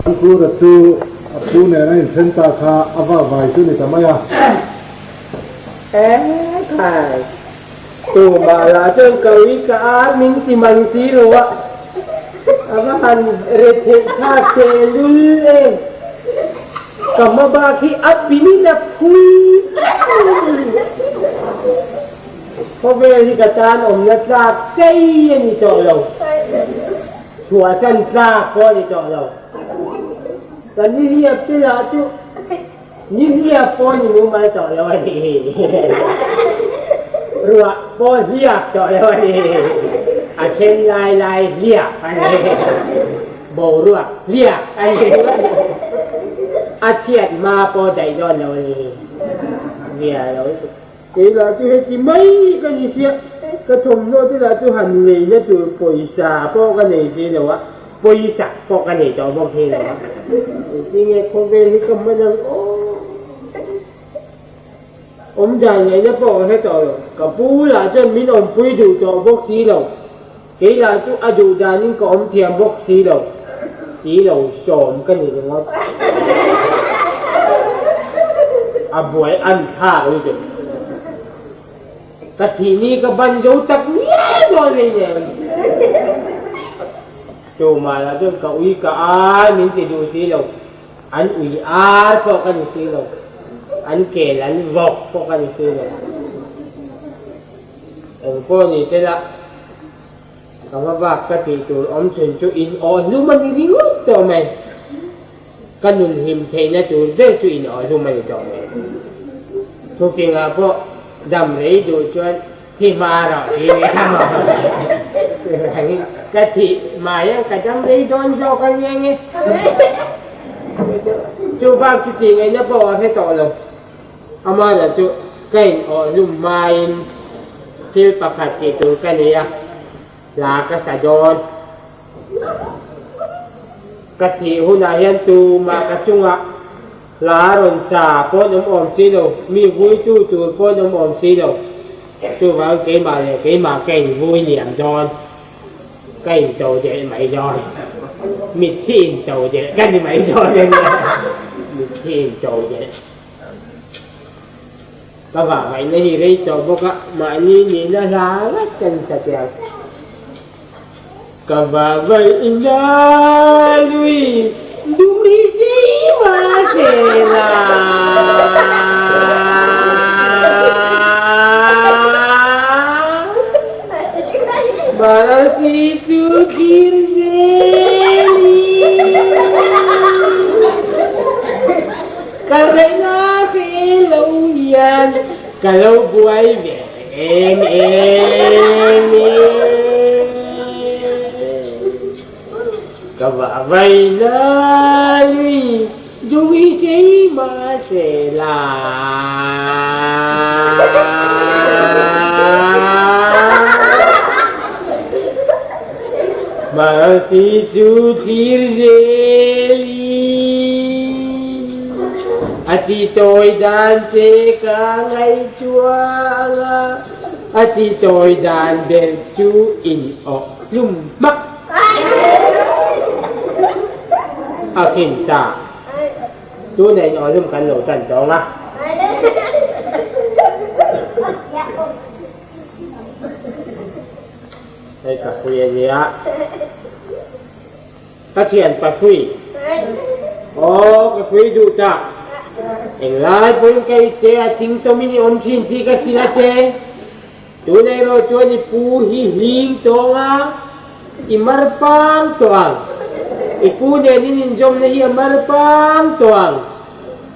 Thangkura chu a pu nen a inthen ta kha a vahvai chu ni ta mai a. E khai, tumah lah chuan ka ui ka ar min ti mang si lo a, a va han re theih thlak teh lul e. Ka hma bak hi a pin a phui Khawvel hi ka tan awmna tlak chei a ni tawh lo, chhuahsan tlak pawh a ni tawh lo. Ka nihliap te lah chu nihliap pawh ni mumal tawh lo a ni. Ruah pawh hliap tawh lo a ni. A then lai lai hliap a ni. Boruak hliap a ni. A chhiat hma pawh daih dawn lo a ni. Zia lo. Kei lah chu heti mai ka ni sia, ka thawmhnaw te lah chu han leina tur pawisa pawh ka nei si lo a, pawisa pawh ka nei tawh bawk si lo a, engtinge khawvel hi ka hman ang aw? Awmdan ngaihna pawh ka hre tawh lo, ka pu lah chuan min awmpui duh tawh bawk si lo, kei lah chu a duh danin ka awm thiam bawk si lo, ti lo sawm ka ni ringawt. A buai an thlak lutuk. Ka thih ni ka ban zo tak ngial dawn hei nen. Tumah lah chuan ka ui ka ar min ti duh si lo. An ui ar pawh ka ni si lo. An kel an vawk pawh ka ni si lo. Eng pawh ni sela. Ka va bak ka tih tur awm chhun chu in awh hlum a ni ringawt tawh mai. Ka nun hlim theihna tur ber chu in awh hlum a ni tawh mai. Thukingah pawh dam rei duh chuan thi hma rawh tih a ni a maw? Chuvangin ka thih hma hian ka dam rei dawn zawk a nia nge. Chu bak chu tih ngaihna pawh a hre tawh lo. Amana chu ka in awh hlum hmain thil pakhat tih tur ka nei a, hla ka sa dawn. Ka thih hunah hian tumah ka chungah hla rawn sa paw'n awm awm si lo, mi vuitu tur paw'n awm awm si lo. Chuvang keimah leh keimah ka in vui liam dawn, ka in to delh mai dawn, mitthi in to delh ka ni mai dawn a nia, mitthi in to delh. Ka vah ngaihna hi rei tawh bawk a, mahni nihna hla ngat ka ni ta tiang. Ka vah vaihna lui dum hi sei mahse la. Mahse chu thlir zel i. Ka reng a che lo hian ka lo buai ve em em e. Ka vah vai na lui dung hi sei mah se la. Mahse chu thlir zel in a ti tawi dan che ka ngaihtuah a, a ti tawi dan ber chu in awh hlum hmak a khin ta. Tuna in awh hlum kan lo tan tawng a. Hei ka pui a nia. Ka thian pa pui. Aw ka pui duh ta. Englai pawhin ka i te a thing tawmin i awm thin tih ka hrilh a che. Tun erawh chuan i pu hi hling tawng a, i mar pang tawh ang. I pu nen in inzawmna hi a mar pang tawh ang.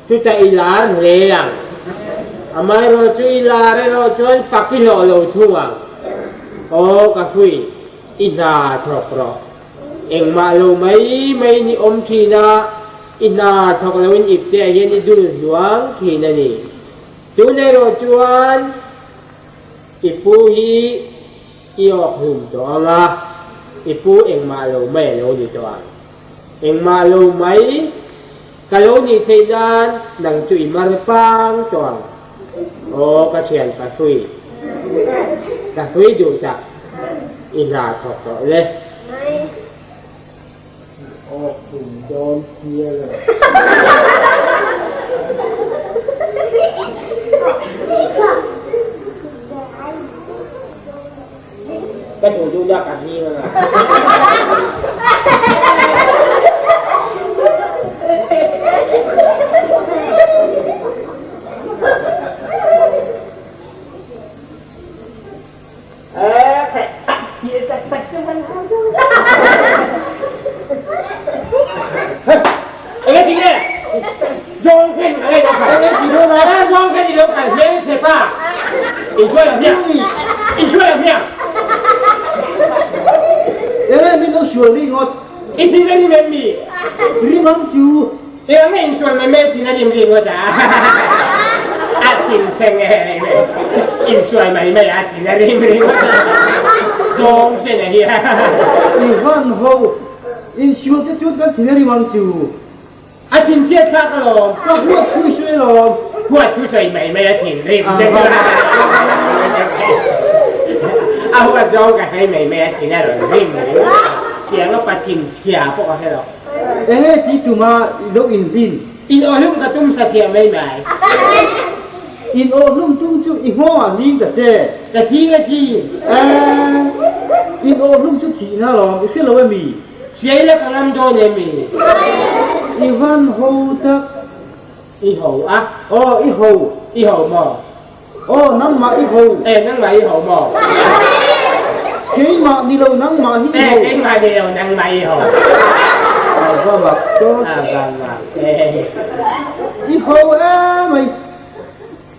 Chutah i lar hle ang. Amaherawh chu i lar erawh chuan fak i hlawh lo thung ang. Aw ka hrui, i hna thawk rawh. Engmah lo mai mai ni awm thin a, i hna thawk loin ipte ah hian i dul hnuang thin a ni. Tun erawh chuan i pu hi i awk hlum tawh ang a, i pu engmah lo mai a lo ni tawh ang. Engmah lo mai ka lo nih theih nan nang chu i mar pang tawh ang. Aw ka thian ka hrui, ka hrui duh tak i hna thawk tawh le. Awk hlum dawn chiang a. Ka duh duh na ka hming anga. I van ho, insual te chuan kan thin a rim ang chu. A thinchhiat thlak alawm. Ka huat thu i sawi alawm. Huat thu sawi mai mai a thinrim te chu. A huat zawng ka sawi mai mai a thin a rawn rim ringawt a. Tiang a pa thinchhia pawh ka hre lo. Enge ti tuma i lo inhlin? In awhlum ka tum sa thiam mai mai. In awhlum tum chu i nghawng ah ning ta che. Ka thi nga thi. Eeh, in awhlum chu thihna alawm, i hre lo emi? Hriai la ka ngam dawn emi? I van ho tak. I ho a? Aw, i ho. I ho maw? Aw, nangmah i ho. Eh, nangmah i ho maw? Keimah ni lo nangmah hi i ho. Eh, keimah ni lo nangmah i ho. A va mak dawn. A va mak e. I ho emai.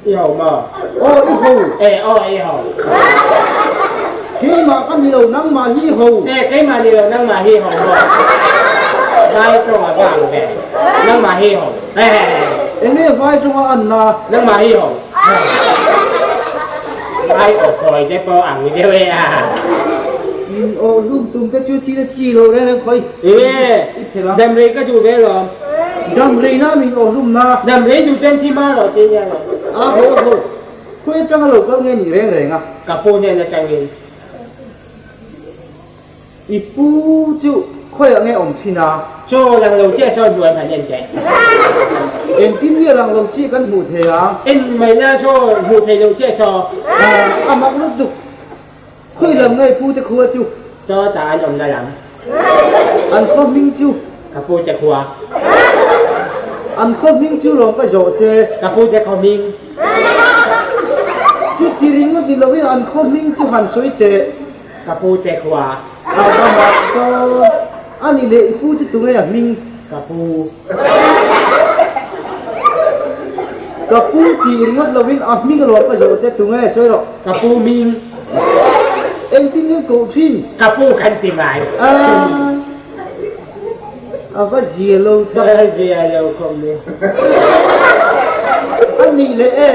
I ho maw? Aw, i ho. Eh, aw, i ho. Keimah ka ni lo nangmah hi i ho. Eh, keimah ni lo nangmah hi i ho maw? Vai tawng a vang ve. Nangmah hi i ho. Enge vai tawng a an na? Nangmah hi i ho. Vai aw khawi te pawh ang deuh e a. In aw hlum tum te chu thil a chi lo reng reng khawi. Enge, damrei ka duh ve lawm. Damrei na min aw hlum na. Damrei duh ten thi ma rawh ti nia lawm. A ho a ho. Khawi atanga lo kal nge ni reng reng a. Ka pu hnen atangin. I pu chu khawiah nge awm thin a? Chaw lang lo chiah sawn hmuh an han en teh. Engtin nge lang lo chiah kan hmuh thei a? En mai na saw hmuh thei lo chiah saw. A mak lutuk. Khawi lam nge i pu te khua chu? Chaw ta an awmna lam. An khaw hming chu? Ka pu te khua. An khaw hming chu lawm ka zawh che. Ka pu te khaw hming. Chuti ringawt ni lovin an khaw hming chu han sawi teh. Ka pu te khua. A va mak dawn. A ni leh i pu chu tunge a hming? Ka pu. Ka pu tih ringawt lovin a hming alawm ka zawh che tunge sawi rawh. Ka pu hming. Engtin nge koh thin? Ka pu kan ti ngai. A a va zia lo tak. A zia lo khawp mai. A nih leh e,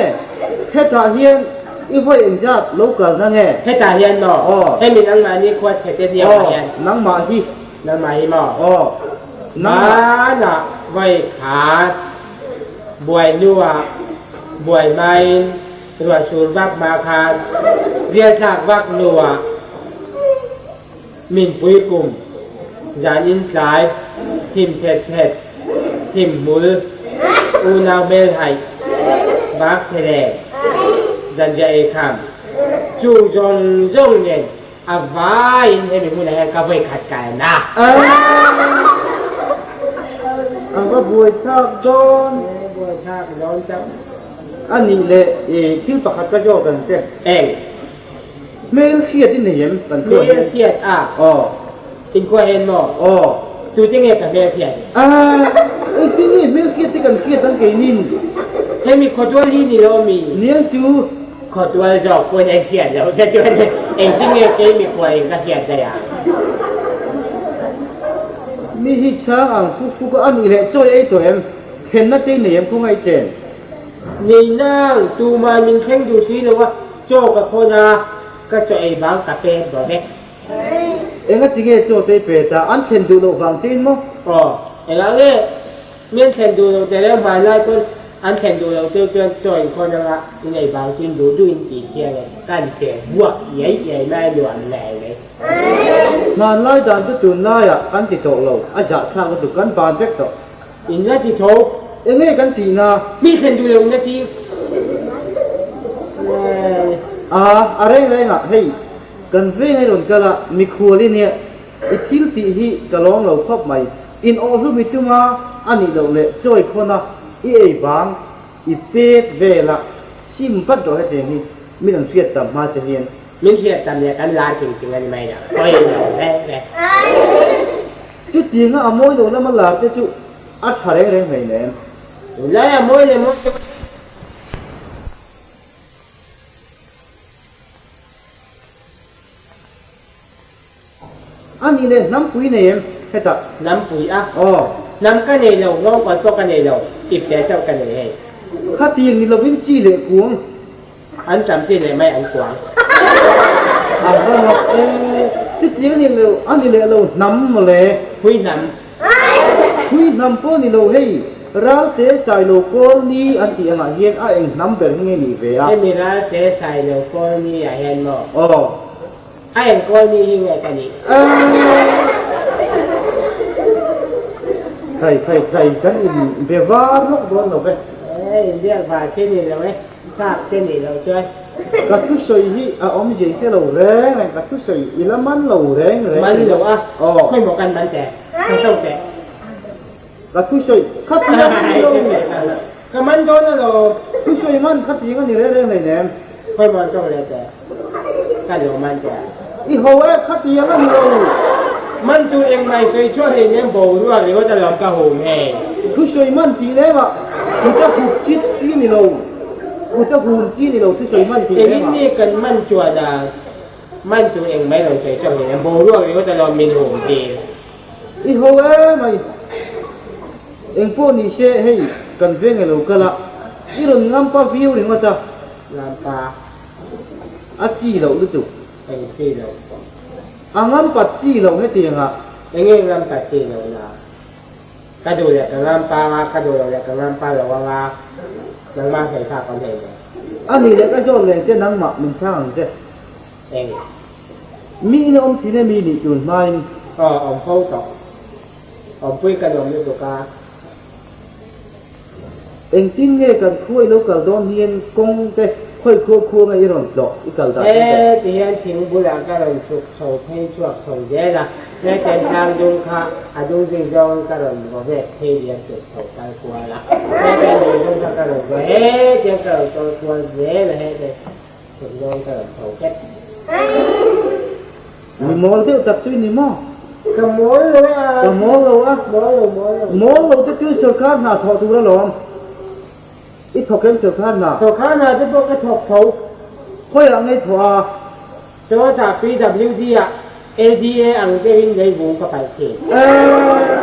hetah hian I vawi engzat lo kal na nge? Hetah hian maw? Aw. Hemi nangmahni khua chhe te hniam ah hian. Aw, nangmah hi. Nangmah hi maw? Aw. Nangmah. Hmanah vawi khat buai hnuah buai hmain ruah sur vak hma khan rial thlak vak hnuah min pui kum zan in tlai thim thet thet thim hmul unau hmel haih bak chhe le zanriah ei kham chung zawng zawng nen a vaiin hemi hmunah hian ka vawi khat kal na. A va buai thlak dawn. Buai thlak dawn chauh. A nih leh thil pakhat ka zawk ang che. Eng. Hmel hriat i nei em? Kan khuah hian. Hmel hriat a? Aw. In khuah hian maw? Aw. Tute nge ka hmel hriat? Aa, engtin nge hmel hriat te kan hriat ang keinin? Hemi khawtual hi ni lo mi? Niang chu. Khawtual zawk pawn an hriat loh te chuan engtin nge kei mikhual in ka hriat daih a? Mi hi chhang ang fuk fuk a, a nih leh chawi ei tawh em? Thlenna te i nei em khawngaih chen? Nei nang, tumah min thleng duh si lo a, chaw ka khawn a, ka chaw ei vang ka pek dawn e. Enga ti nge chaw te i pe ta, an thlen duh loh vang che in maw? Aw, engah nge min thlen duh loh te reng hmanlai pawn? An thlen duh loh deuh chuan chaw inkhawn anga in ei vang chu in duh duh in tih thiang e. Kan che buak iai iai mai a nuam ngei mai. Hmanlai dan chu tunlaiah kan ti tawh lo, a zahthlak lutuk kan ban vek tawh. In la ti tho. Enge kan tih na? Mi thlen duh loh na ti. A, a reng reng ah hei kan veng a rawn kal a, mikhual i nia, i thil tih hi ka lawm lo khawp mai. In awh hlum i tum a, a nih loh leh chawi khawn a, i ei bang, i pet vel a, sim vat rawh hetiang hi min an hriat tam hma che hian. Min hriat tam leh kan lar ting ting a ni mai lo, hawi lo reng reng. Chutianga a mawi lo lama lar te chu a tha reng reng hlein em? Tunlai a mawi leh mawi lo. A nih leh hnampui nei em hetah? Hnampui a? Aw. Hnam ka nei lo, nghawngkawl pawh ka nei lo, ip leh chauh ka nei hei. Khatiang ni lovin chi leh kuang. An tam chi leh mai an kuang. A va mak e, chutiang ni lo a ni leh lo hnam mawle. Phui hnam. Phui hnam pawh ni lo hei, Ralte Sailo Kawlni an tih angah hian a eng hnam ber hi nge nih ve a? Hemi Ralte Sailo Kawlni ah hian maw? Aw. A eng Kawlni hi nge ka nih? Thai thai thai kan in be var lawk dawn lo ve. E, inbiak var khi ni lo e. Sap te nih loh chuan. Ka thusawi hi a awm zia hre lo reng reng, ka thusawi i la man lo reng reng. Man lo a, khawi maw kan man teh, ka so teh. Ka thusawi kha ti a ni lo. Ka man dawn alawm. Thusawi man kha ti a ni reng reng hleinem. Khawi maw an tawng leh teh, ka lo man teh a. I ho e, kha ti ang a ni lo. Man tur engmah i sawi chhuah hleinem boruak ringawt alawm ka hum hei. Thusawi man tih lem ah kut a hup chit chi ni lo, kut a hum chi ni lo thusawi man tih lem ah. Engin nge kan man chuan a man tur engmah i rawn sawi chhuah hleinem boruak ringawt alawm min hum tir. I ho em ai. Engpawh ni se hei kan veng elo kal a, i rawn ngampa viau ringawt a. Ngampa. A chi loh lutuk. Eng chi loh. A ngampat chi loh hetiang ah. Enge ngampat chi loh na? Ka duh leh ka ngampa anga, ka duh loh leh ka ngampa lo anga, nangmah sawi thlak awm hlei lo. A nih leh ka zawt leng che nangmah min chhang ang che. Eng. Mi in a awm thin emi nih tun hmain. Aw awm fo tawh. Awmpui ka nuam lutuk a. Engtin nge kan khua i lo kal dawn hian kawng te khawi khua khua nge i rawn tlawh i kal dan te? He ti hian thing bulah ka rawn chhuk chho phei chhuak chho zel a, he tentlang dung kha a dung zui zawngin ka rawn vaw vek phei liam chhuk chho kal kual a, he ten lui dung kha ka rawn vaw he tiang ka rawn tawl kual zel a, he ten chhuk zawng ka rawn chho vek. Mi mawl deuh tak chu i ni maw? Ka mawl lo a. Ka mawl lo a. Mawl lo, mawl lo. Mawl lo te chu sawrkar hna thawh tur alawm. I thawk em sawrkar hna? Sawrkar hna te pawh ka thawk tho. Khawiah ngei thawh a? Chawtah PWD ah LDA ang deuhin leivung ka palh thin. Eeh.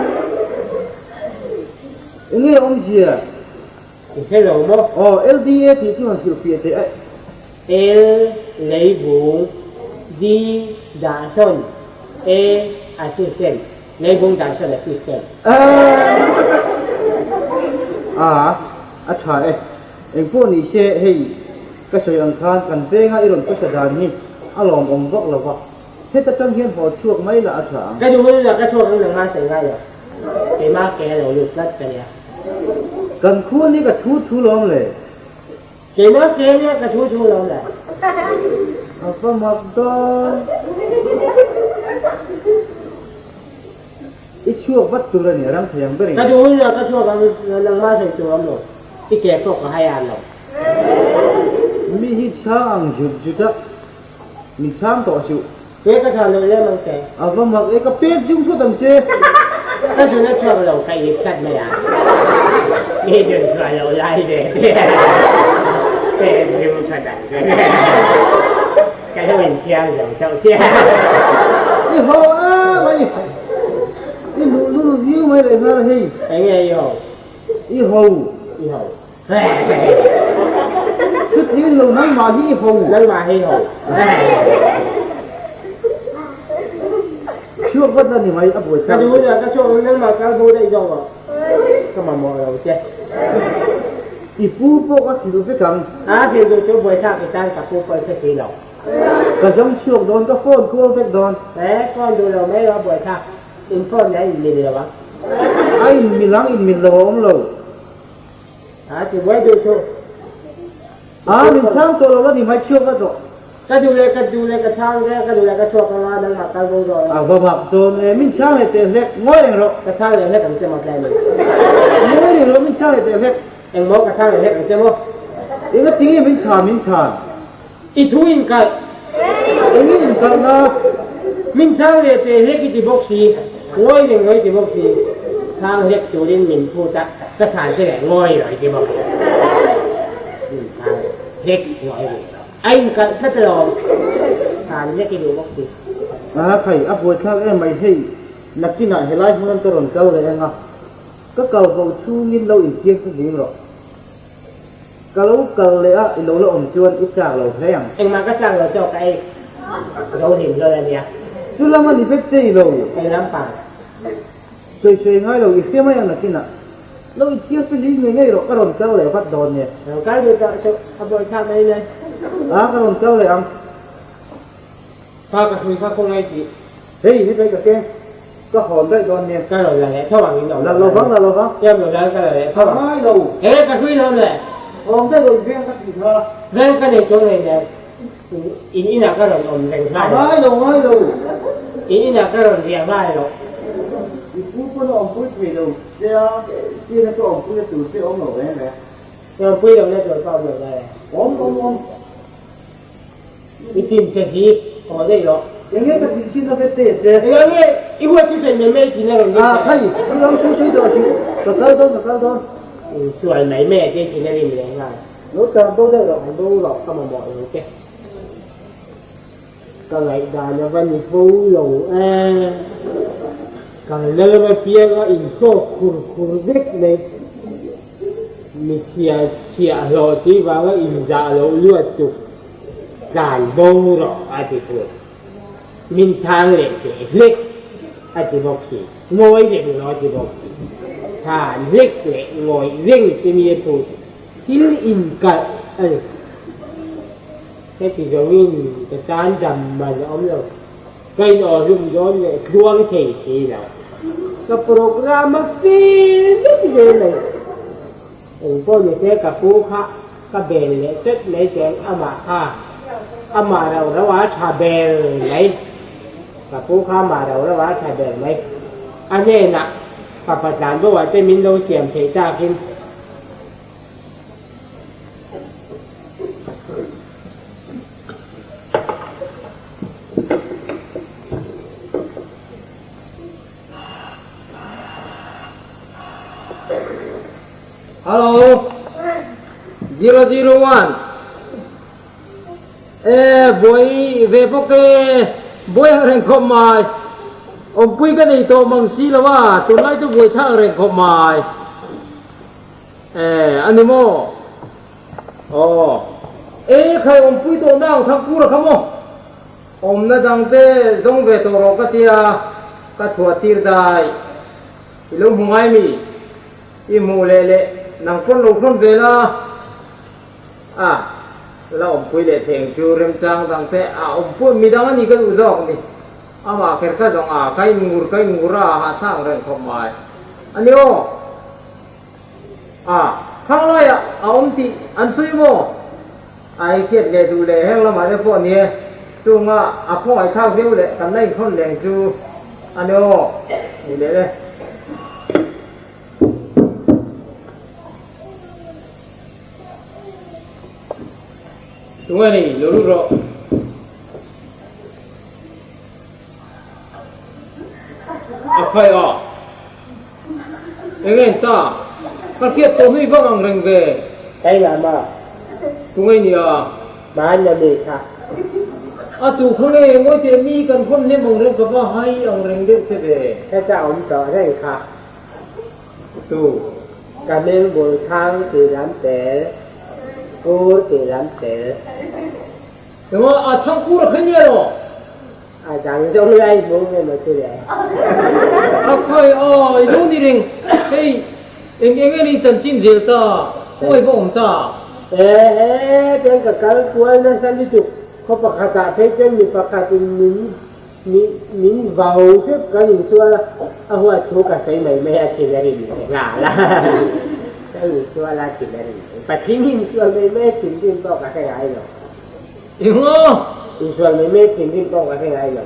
Enge awmzia? I hre lo maw? Aw, LDA tih chu han hrilhfiah teh e. L, Leivung, D, Dahsawn, A, Assistant, Leivung Dahsawn Assistant. A, a tha e. Engpawh ni se hei ka sawi ang khan kan venga i rawn pawisa dan hi a lawmawm vak lo va, heta tang hian haw chhuak mai la a tha ang. Ka duh hun la ka chhuak ang nangmah sawi ngai lo. Keimah ke a lo lut tlat ka nia. Kan khua ni ka thu thu lawm le. Keimah ke nia ka thu thu lawm le. A va mak dawn. I chhuak vat tur a ni, a rang thei ang ber in. Ka duh hun la ka chhuak ang, nangmah sawi tur awm lo. I ke pawh ka hai an lo. Mi hi chhang ang zut zut a, min chhang tawh suh. Pe ka tha lo lem ang che. A va mak e, ka pek zung thut ang che. Ka zun a chhuak lo, ka ip tlat mai a. Mi zun chhuah lo lai ve te. Pek zung thut ang che. Ka lo inthiam zo chauh che. I haw a mai. I luh lul viau mai leh nghal hei. Enge i haw? I haw. I haw. Chutih lo nangmah hi i ho. Nangmah hi i ho. Chhuak vat la ni mai a buai Ka duh la ka chhuak ang nangmah kal bo daih zawk rawh. Ka mamawh lo che. I pu pawh ka hrilh vek ang. A hrilh duh chu buaithlak i tan ka pu pawh i hre si lo. Ka zawng chhuak dawn, ka phone kual vek dawn. E, phone duh lo mai rawh buaithlak, in phone nen in mil lo ang. A in mil ang, in mil lo a awm lo. A ti buai duh chu. A, min chhang tawh lo la ni mai chhuak la tawh. Ka duh leh ka duh leh ka chhang zel, ka duh leh ka chhuak anga nangmah kal bo rawh. A va mak dawn e, min chhang leh teh hlek, ngawi reng rawh. Ka chhang leh hlek ang che maw tlai ni. Ngawi reng rawh, min chhang leh teh hlek. Engmaw ka chhang leh hlek ang che maw? Enga tinge min chhan min chhan? I thu in kalh. Enge in kalh na? Min chhang leh teh hlek i ti bawk si, ngawi reng rawh i ti bawk si. Chhang hlek turin min phut a, ka chhan che leh ngawi rawh i ti bawk si. Min chhang leh hlek ngawi reng rawh. A inkalh tlat alawm. Than lek i duh bawk si. A khai, a buaithlak em mai hei, nakinah helai hmun ka rawn kal leh ang a, ka kal bo chhungin lo insiam chu hlim rawh. Ka lo kal leh a, i lo la awm chuan i chak lo hle ang. Engmah ka chak lo chaw ka ei zo hlim hlawl a nia. Chu lam a ni vek che i lo. Eng lam pang? Sawi sawi ngai lo, i hria mai ang nakinah. Lo i thiar chu hlim ngei ngei rawh, ka rawn kal leh vat dawn nia. Lo kal duh tawh chu a buai thlak mai le. A, ka rawn kal leh ang. Kha ka hrui kha khaw ngai tih. Hei, hetlai ka keng, ka hawn daih dawn nia. Ka rawn la leh tho ang in awm. La lo vang, la lo vang. Tiam lo lan ka la leh tho ang. Ka ngai lo. He, ka hrui lo le. Awm daih lo in veng ka tih kha. Veng ka nei chuang hleinem. In inah ka rawn awm reng nghal. A ngai lo, ngai lo. In inah ka rawn riah nghal lo. I pu pawn a awmpui thei lo che a, tina chu awmpui a tur che awm lo reng reng. Awmpui lo na tur pawh awm lo nghal e. Awm, awm, awm. I tin che hi haw daih rawh. Enge ka tih chin a ve te che. Eng nge i huat chu sawi mai mai thin a rawn ring che. A khai, i ram thui thui tawh tih ka kal dawn, ka kal dawn. Insual mai mai a che thin a rim leh nghal. Lo tang bo deuh rawh. Bo rawh ka mamawh lo che. Ka ngaihdan a va ni fo lo e. Kan lalram apianga inhlawk khur khur vek mai. Mi chhia chhiah hlawh tih vanga inzah loh luat tuk tlan bo rawh a ti thung. Min chhang leh teh hlek a ti bawk si, ngawi reng rawh a ti bawk si. Chhan hlek leh ngawih reng te mi a phut thil inkalh a ni. Heti zawngin ka tan dam man a awm lo, ka inawhlum dawn leh tluang thei si lo. Ka programme a fil vek zel mai. Engpawh ni se ka pu kha ka bel leh tawt mai chuan amah kha amah rauh rauh a tha ber mai. Ka pu kha amah rauh rauh a tha ber mai. A hnenah fapa tlanbo ah te min lo siam theih takin. Hello, 001. E buai ve bawk e, buai ang reng khawp mai. Awmpui ka nei tawh mang si lo a, tunlai chu buai thlak reng khawp mai. E, a ni maw? Aw, e khai awmpui tawh na ang Thangkura kha maw? Awmna dangte zawng ve tawh rawh ka tia, ka chhuah tir dai. I lo hmu ngai mi? I hmuh leh leh nang pawn lo hrawn ve la. A, la awmpui leh theng chu remchang dangte a awmpui midang a ni ka duh zawk ni. Amah kher kha zawng a, ka inngur ka inngur a, hahthlak reng khawp mai. A ni aw. A, thang laiah a awm tih an sawi maw? A ei khiat leh duh leh heng lamah te pawh nia, chunga a khawngaihthlak viau leh kan la inhawn leng chu a ni aw, ni leh le. Tunge ni, lo lut rawh. A khai a. Eng en ta? Ka hriat tawh hnui vang ang reng ve. Keimah maw? Tunge nia? Hmanna mi kha. A tu khaw nge ngawi teh mi kan hawn hnem ang reng ka va hai ang reng deuh che ve. Heta awm tawh reng kha. Tu. Ka hming bul thang tih lam tel, kur tih lam tel. Engah a thang kur a kha nia lo? A dang zawng lai hmu nge maw chu le? A khawi aw, i lo ni reng. Hei, eng eng a ni chanchin zel ta? Khawi va awm ta? E he, tiang ka kal kual nasa lutuk. Khaw pakhatah phei chuan mi pakhatin min min min vau hrep kan insual a, a huat thu ka sawi mai mai a thin a rim leh nghal a. Ka insual a thin a rim mai. Patling insual mai mai a thinrim pawh ka hre ngai lo. Engaw? Insual mai mai a thinrim pawh ka hre ngai lo.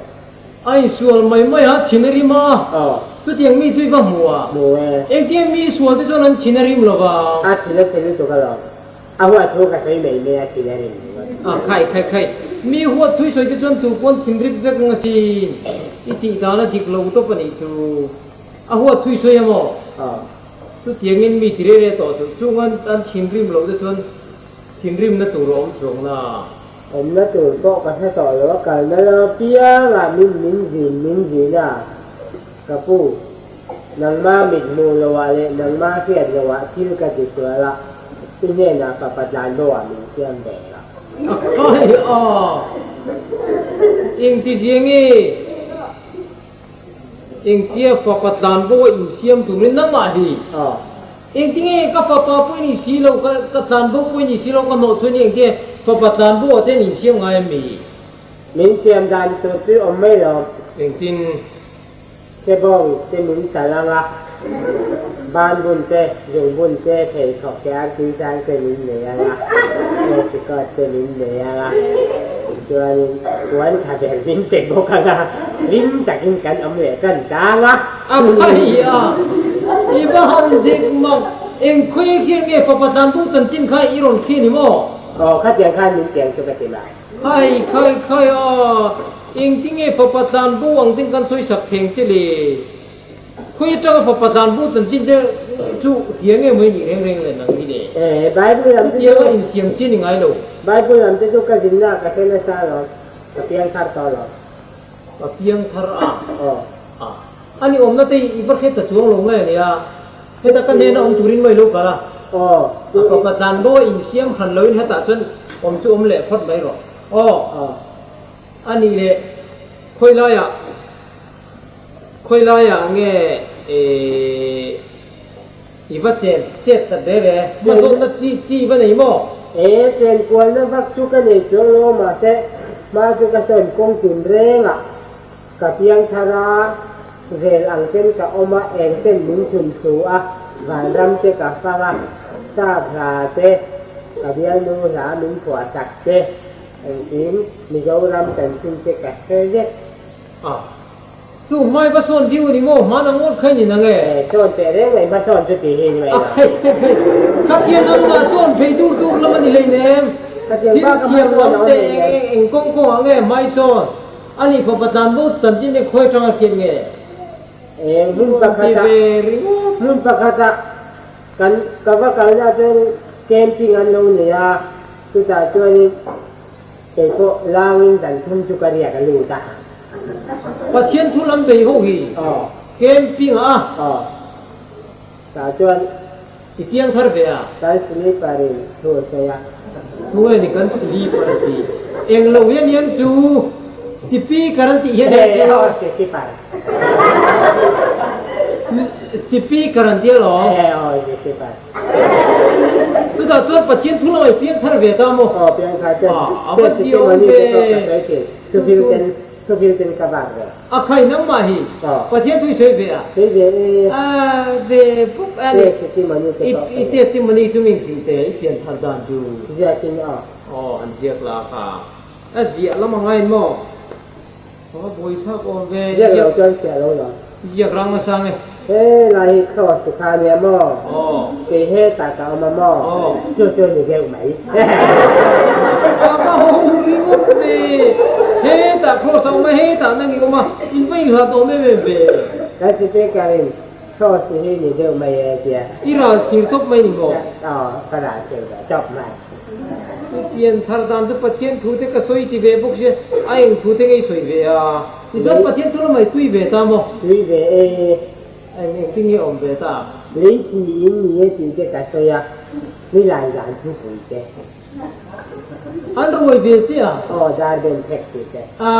A insual mai mai a, thin a rim a. Aw. Chutiang mi chu i va hmu a? Hmu e. Engtiang mi sual te chuan an thin a rim lo va? A thin a chhe lutuk alawm. A huat thu ka sawi mai mai a, thin a rim lo a. A, khai khai khai. Mi huat thu i sawi te chuan tu pawn thin rip vek ang asin. I tih dan a dik lo tawp a nih chu. A huat thu i sawi a maw? Aw. Chutiangin mi ti reh reh tawh suh. Chung an an thinrim loh te chuan thinrimna tur a awm chuang na. Awmna tur pawh ka hre tawh lo a, kalna lam apiangah min min zin min zin a, ka pu, nangma mit hmuh loah leh nangma hriat loah thil ka ti sual a, i hnenah fapa tlan bo ah min siam ve la. Ai a, engtizia nge Engtia fapa tlan bo a insiam turin nangmah hi? Aw. Engtinge ka fapa pawh i ni si lo, ka ka tlan bo pawh i ni si lo, ka hnawh chhuah ni engtinge fapa tlan bo ah te an insiam ngai em mi? Min siam dan tur chu awm mai lo. Engtin? Sebawng te min sal ang a, ban bun te, zung bun te, pheikhawk te, artui sang te min nei ang a, petticoat te min nei ang a, chuanin puan tha ber min pe bawk ang a. Hlim takin kan awm leh tan tang a. A phai a, i va han dik mak, eng khawi khian nge fapa tlantu chanchin kha i rawn khi ni maw? Aw, khatiang khan min tiang chu ka ti mai. Khai khai khai a, engtinge fapa tlanbo ang ten kan sawi sak theng che le? Khawi atanga fapa tlanbo chanchin te chu hria nge mai nih reng reng le nang hi le? Eh, Bible lam te chu. Chutianga insiam chi ni ngai lo. Bible lam te chu ka zinna ka hre nasa alawm, ka piang thar tawh alawm. Ka piang thar a. Aw. A. Ani awmna te i va hre ta chuang lo nge ania. Heta ka hnena awm turin mai lo kal a. Aw. A fapa tlan bo a insiam hran loin hetah chuan awm chu awm leh phawt mai rawh. Aw. Aw. Ani leh khawi laiah khawi laiah nge i va chen chet ta ve ve. Hmazawnna chi chi va nei maw? E, chen kualna vak chu ka nei chuang lo mahse hma chu ka sawn kawng tin reng a, ka piang thar a, vel ang ten ka awm a, eng ten min chhun thlu a, vanram te ka fang a, sap hla te, ka bialnu hla min phuah sak te, engkim Mizoram chanchin te ka hre vek. A. Chu hmai va sawn diu a ni maw? Hman ang ngawt kha i ni nang e. E, sawn teh reng mai, hma sawn chu tih hi ni mai lo. A hei hei hei, khatiang ang ah sawn phei dur dur lam a ni hleinem. Khatiang bak a hma Thil sawn a awm te hleinem. eng eng kawng kawng ah nge hmai sawn? A nih fapa tlan bo chanchin te khawi tang a hriat nge? Eng hmun pakhat ah, hmun pakhat ah kan ka va kalna chuan camping an lo nei a, chutah chuanin Kei pawh langin dan thum chu ka riak a lut a. Pathian thu lam bei ho hi camping a. Aw. Tah chuan. I piang thar ve a. Kan sleeper in thu a sawi a. Thu nge ni kan sleeper a ti. Eng lo hian hian chu sipiker an tih hian hian chu. Aw sipiper. Sipiker an ti alawm. Aw sipiper. Chutah chuan Pathian thu lamah i piang thar ve ta maw? Aw, piang thar ten. A va ti awm ve. Thufil ten, thufil ten ka vak ve. A khai nangmah hi Pathian thu i sawi ve a? Sawi ve e. A ve bawk a ni. Testimony te pawh ka nei. I testimony chu min hrilh teh, i pian thar dan chu. Ziak in aw. Aw, an ziak la kha. A ziah lam a ngain maw? A buai thlak awm ve. Ziak lo chuan fiah lo lo. Ziak rang nasa nge. He lai hi cross ti kha nia maw? Aw. Kei hetah ka awm a maw? Aw. Chu chu ni deuh mai. A va ho ringawt ve. Hetah cross a awm a, hetah nang i awm a, in va inhlat awm em em ve. Kan speaker in cross hi ni deuh mai e tia. I ral thir tawp mai ni maw? Aw, ka ral thir ve tawp mai. I pian thar dan chu Pathian thu te ka sawi ti ve bawk sia, a eng thu te ngei sawi ve a? Tichuan Pathian thu lamah i tui ve ta maw? Tui ve e. Eng engtin nge awm ve ta? Lei pui in ni e tih te ka sawi a, ni lai zan thu pui te. An ruai ve che a? Aw, dar ben thek tih te. A,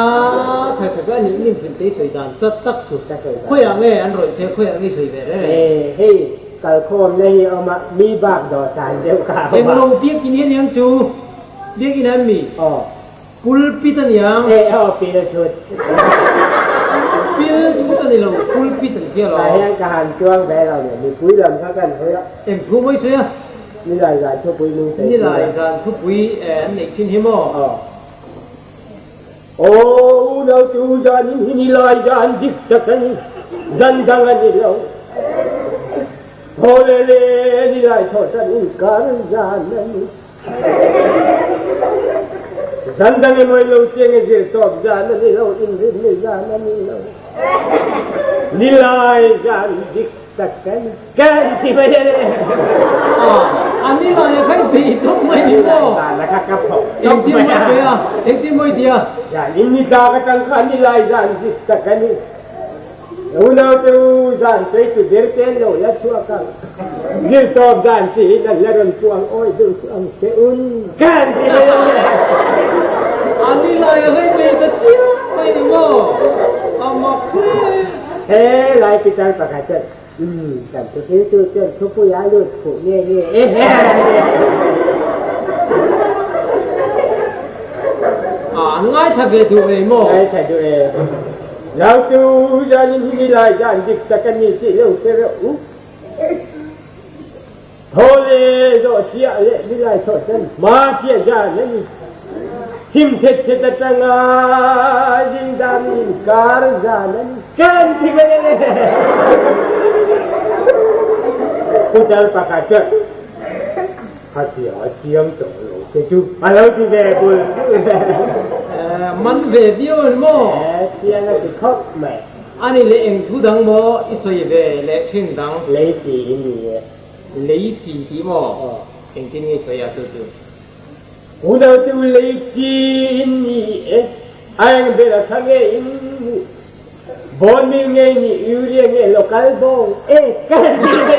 kha kha ka nih nim hrim te i sawi dan chat tak chu. Ka sawi dan. Khawiah nge an rawih che, khawiah nge i sawi ve reng? E, hei. Kalkhawmna hi a awm a, mi bak dawhsan deuh kha a awm a. Englo biakin hi a niang chu? Biakin an mi? Aw. Pulpit a niang. E aw, pil thut. Pil thut a ni lo, pulpit an tia lo. Tah hian ka han chuang ve lo nen, mipui lam kha kan hawi a. Eng thu mawi sawi a? Nilai zan thupui min sawi tir a. Nilai zan thupui an neih thin hi maw? Aw. Aw unau chu zanin hi nilai zan dik tak a ni, zan dang a ni lo. Thaw le le nilai thaw tan inkar zan a ni. Zan dang emaw ilo chiang e zir tawp zan a ni lo, inrinni zan a ni lo. Nilai zan dik tak a ni. Kan ti mai a ni. A nilai a khan thei tawp mai ni maw? Nilai zan a kha ka phawk tawp mai a. Engtin mawi a? Engtin mawi ti a? Zan in ni dak atang khan nilai zan dik tak a ni. Unaute u, zan sawi tu ber te an lo la chhuak ang. Zirtawp dan chi hi kan la rawn chuang awih deuh chu ang che un. Kan ti mai ang e. A nilai a hlei mai ta chiang mai ni maw? A mak hle. He lai pitar pakhat chuan, Umm, kan thuhriltu chuan thupui a lut fuh nge nge e. A, an ngaithla ve duh ve maw? Ngaithla duh e. Nautu zanin hi nilai zan dik tak a ni tih lo hre reuh u. Thaw le zawh chiah leh nilai thawh chuan hma chiah zan a ni. Thim thet thet atanga zingdam inkar zan a ni. Kan ti mai a ni. Putar pakhat chuan Khatia chiang tawh lo che chu a lo ti ve bul bul. Man ve viau an maw? Chiang a ti khawp mai. A ni leh eng thu dang maw i sawi ve leh thin dang? Lei ti i ni e. Lei ti tih maw? Engtin nge i sawi a chu chu? Unau chu lei ti i ni e. A eng ber a tha nge in nih? Bone meal nge nih urea nge local bawng e ka ti ve.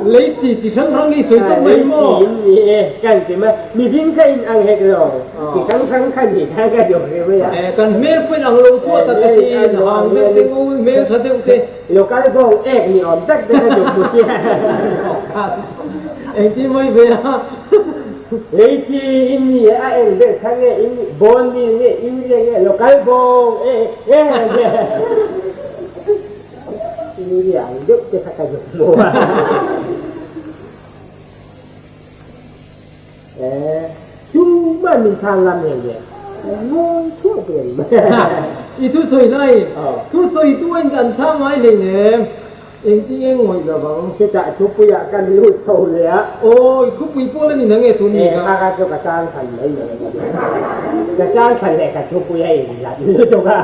Lei ti chi hrang hrang i sawi tawp mai maw? Lei ti in ni e kan ti mai. Mihring kha in ang hek lo. Chi hrang hrang kha ni kha ka duh hle mai a. Kan hmel pawh in ang lo chu a ta te tin hang deuh te ngu hmel tha deuh te. Local bawng ek ni awm tak te ka duh hmu sia. Engtin mai ve a. Lei chi in ni e a eng ber kha nge in nih bone meal nge urea nge local bawng e e urea ang deuh te kha ka zuk hmu a e chu man min chhang ngam heng nge ngawi chhuak reng mai i thu sawi lai thu sawi tu a in kan chhang ngai hleinem Engtin nge ngawih lo vang? Chutah thupuiah kan lut chho leh a. Awi, thupui pawh la ni na nge tun ni ka? Kha chu ka chang khan mai mai a ni. Ka chang khan leh ka thupui a inhlat lutuk a.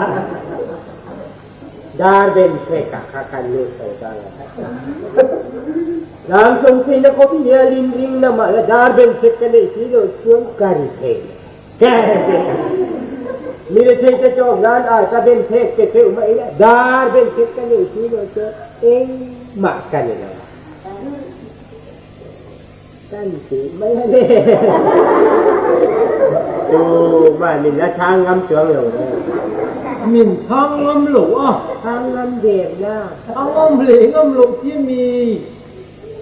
Dar ben hrek ah kha kan lut chho ta lo. Lam sawm theihna khawp hi a lim ring na mah la dar ben hrek ka neih si lo chuan ka ri thei lo. Mi le thei te chu nan ai ka ben thek te theuh mai ila dar ben thek ka nei si lo chuan engmah ka ni lo a kan ti mai a ni. Tu mah min la chhang ngam chuang lo le. Min chhang ngam lo a. Chhang ngam der na. A ngam hle ngam lo chi mi.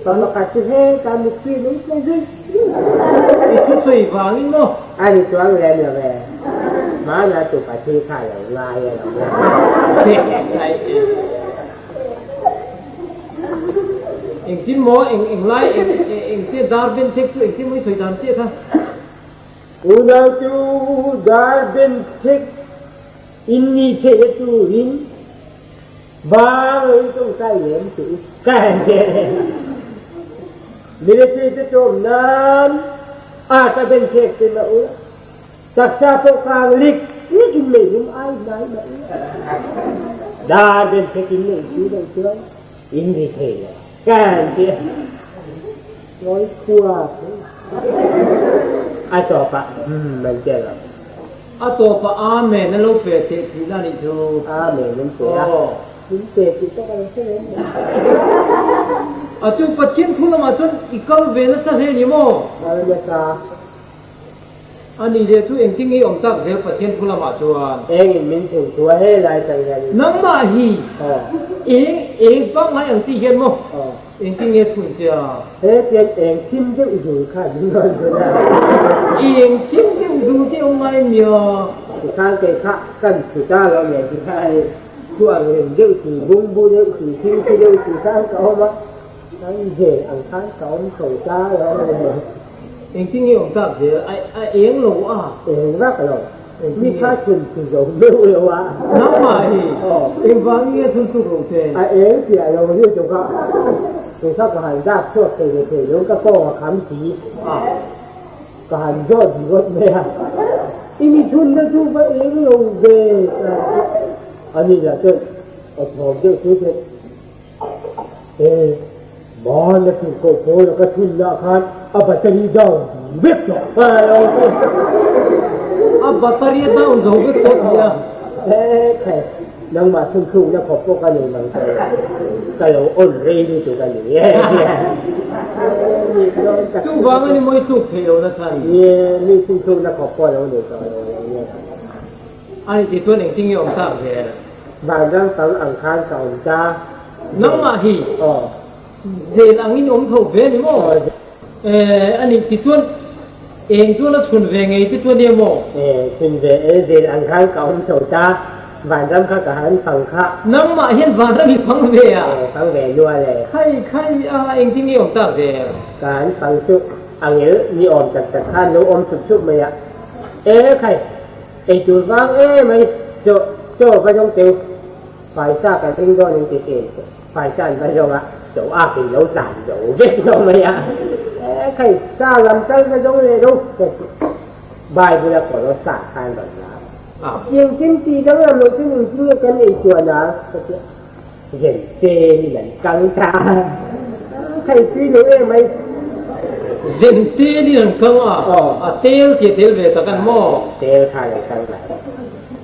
Pa pakhat chu he ta mitthi nung tlai zui I thusawi vangin maw? A ni chuang lem lo ve. Hmana tu pa thi kha lo ngai a lo ngai. Engtin maw eng eng lai eng eng te dar ben thek chu engtin maw i sawi dan chiah kha? Unau chu dar ben thek in ni theih a turin Bang in tawngtai lem chu i kan Military te cawm nan a ta ben thek te ma ula taksa pawh kang lik lik in mei lum ai hnai ma ula dar ben thek in nei si lo chuan in ri thei lo kan ti ngawi khua a tawp ah hmm an ti lo. A tawp ah Amen a lo pe teh thin a nih chu. Amen an pe a. Min pe tih tak a lo hre reng mai. A chu Pathian thu lamah chuan i kal ve nasa hle ni maw? Kal nasa. A nih leh chu engtin nge i awm tak zel Pathian thu lamah chuan? Engin min chhung thu a helai tang hian in. Nangmah hi eng eng pangngai ang tih hian maw engtin nge chhun che a? He tiang eng thim deuh zul khan min rawn chhun a. Eng thim deuh zul te awm ngai nia. Tikhan kei kha kan thu ta lo nen ti kha hei thu ang reng deuh si, bungbu deuh si, thingthi deuh si khan ka awm a. Kan zel ang khan ka awm chho ta lo. Engtin nge awm tak zel? A a eng lo a. Eng vak lo. Mi kha chhun chhu zo meuh lo a. Nangmah hi engvang nge chhun chhuk lo che? A eng piah lo hi chu ka chu kha ka han dak chhuak thei ve thei lo ka kawng a kham si. Ka han zawt ringawt mai a. I mi chhunna chu va eng lo ve. Ani lah chuan a thawm deuh chu che. E, mahna thil koh pawl a ka thun lah khan a battery down vek tawh. A battery a down zo vek tawh tih a. E khai, nangmah thun thlukna khawp pawh ka nei mang tawh lo. Ka lo on rei lutuk a ni e. Chuvang a ni maw i tluk theih lohna chhan? Nie, mi thun thlukna khawp pawh a lo nei tawh lo a lo nia. A ni tih chuan engtin nge awm tak zel? Vanram fang ang khan ka awm ta. Nangmah hi Aw. zel angin awm tho ve ni maw? Aw. Eh, a ni tih chuan eng chuan a chhun ve ngei te chuan nia maw? Eh, chhun ve e, zel ang khan ka awm tho ta. Vanram kha ka han fang kha. Nangmah hian vanram i fang ve a? Eh, fang ve nual e. Khai khai a, engtin nge awm tak zel? Ka han fang chu angel ni awm tak tak khan lo awm chhup chhup mai a. Eh, khai. Eitur vang em mai chaw chaw va zawng teu phaisa kan ring dawn in ti thin phaisa an va zawng a chaw ak in lo tlan zo vek lo mai a e khai sa lam kal va zawng leh lo ka ti Bible a kawr sa khan rawn la engtin ti danglam lo chuan engtin nge kan ei chuan a ka ti a zen tel in an kang ta khai tui lo em mai. Zen tel in an kang a, a tel tih a tel ve tak an maw? Tel khan an kang mai.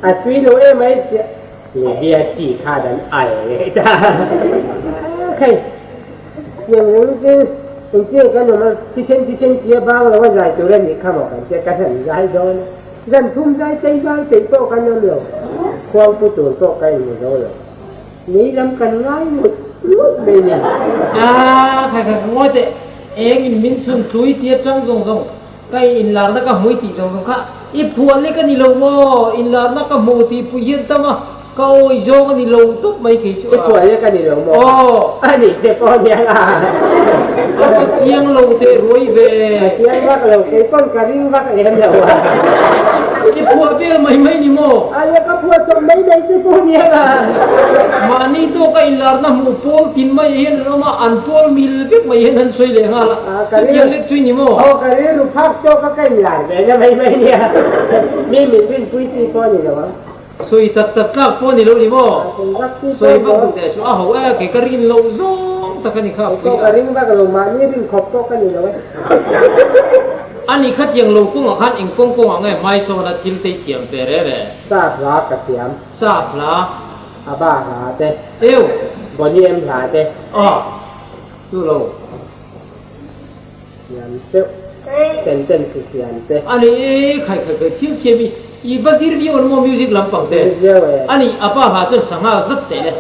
A tui lo em mai chiah Libia chi khan an al leh ta. Khai tiang reng chu engtin kan awm a, thisen thisen tia bang lo a zai tur a nih kha maw kan tia kan han zai dawn a. Zan thum zai tei zai peih pawh kan awm lo, khuangpu tur pawh ka inhmu zo lo. Lei lam kan ngai ngut ngut mai ni. A, khai khai ka ngawi teh, eng in min chhun thlui tia tang zawng zawng, ka in inlarna ka hmui tih zawng zawng kha i phuah lek a ni lo maw? Inlarna ka hmu tih pui hian tam a, ka awi zawng a ni lo tawp mai kei chu a. I phuah lek a ni lo maw? Aw. A nih te pawh nia a. A va chiang lo teh ruai ve. A chiang vak lo, kei pawn ka ring vak lem lo a. I phuah vel mai mai ni maw? A le ka phuah chawp mai mai te pawh nia a. Mahni tawka inlarna hmuh pawl tin mai hian an awm a, an pawl mil vek mai hian an sawi leh nghal a. Chutiang lek chu i ni maw? Aw ka rilru phak tawka ka inlar ve na mai mai nia. Mi min rinpui chi pawh a ni lo ang. Sawi tak tak tlak pawh a ni lo ni maw? Sawi vak duh teh suh a ho e, kei ka rin loh zawng tak a ni kha a pui a. Ka ring vak lo, mahni rin khawp pawh ka ni lo e. A ni kha tiang lo kawngah khan eng kawng kawngah nge hmaisawn a thil te i thiam ve re re? Sap hla ka thiam. Sap hla. A ba hla te. Eu. Bonnie M hla te. Aw. Chu lo. Thiam deuh sentence i thiam te. A ni e, khai khai khai thil thiam i i va zir viau an maw music lampang te. Zir viau e. A ni, a pa hla chuan sangha zat teh le.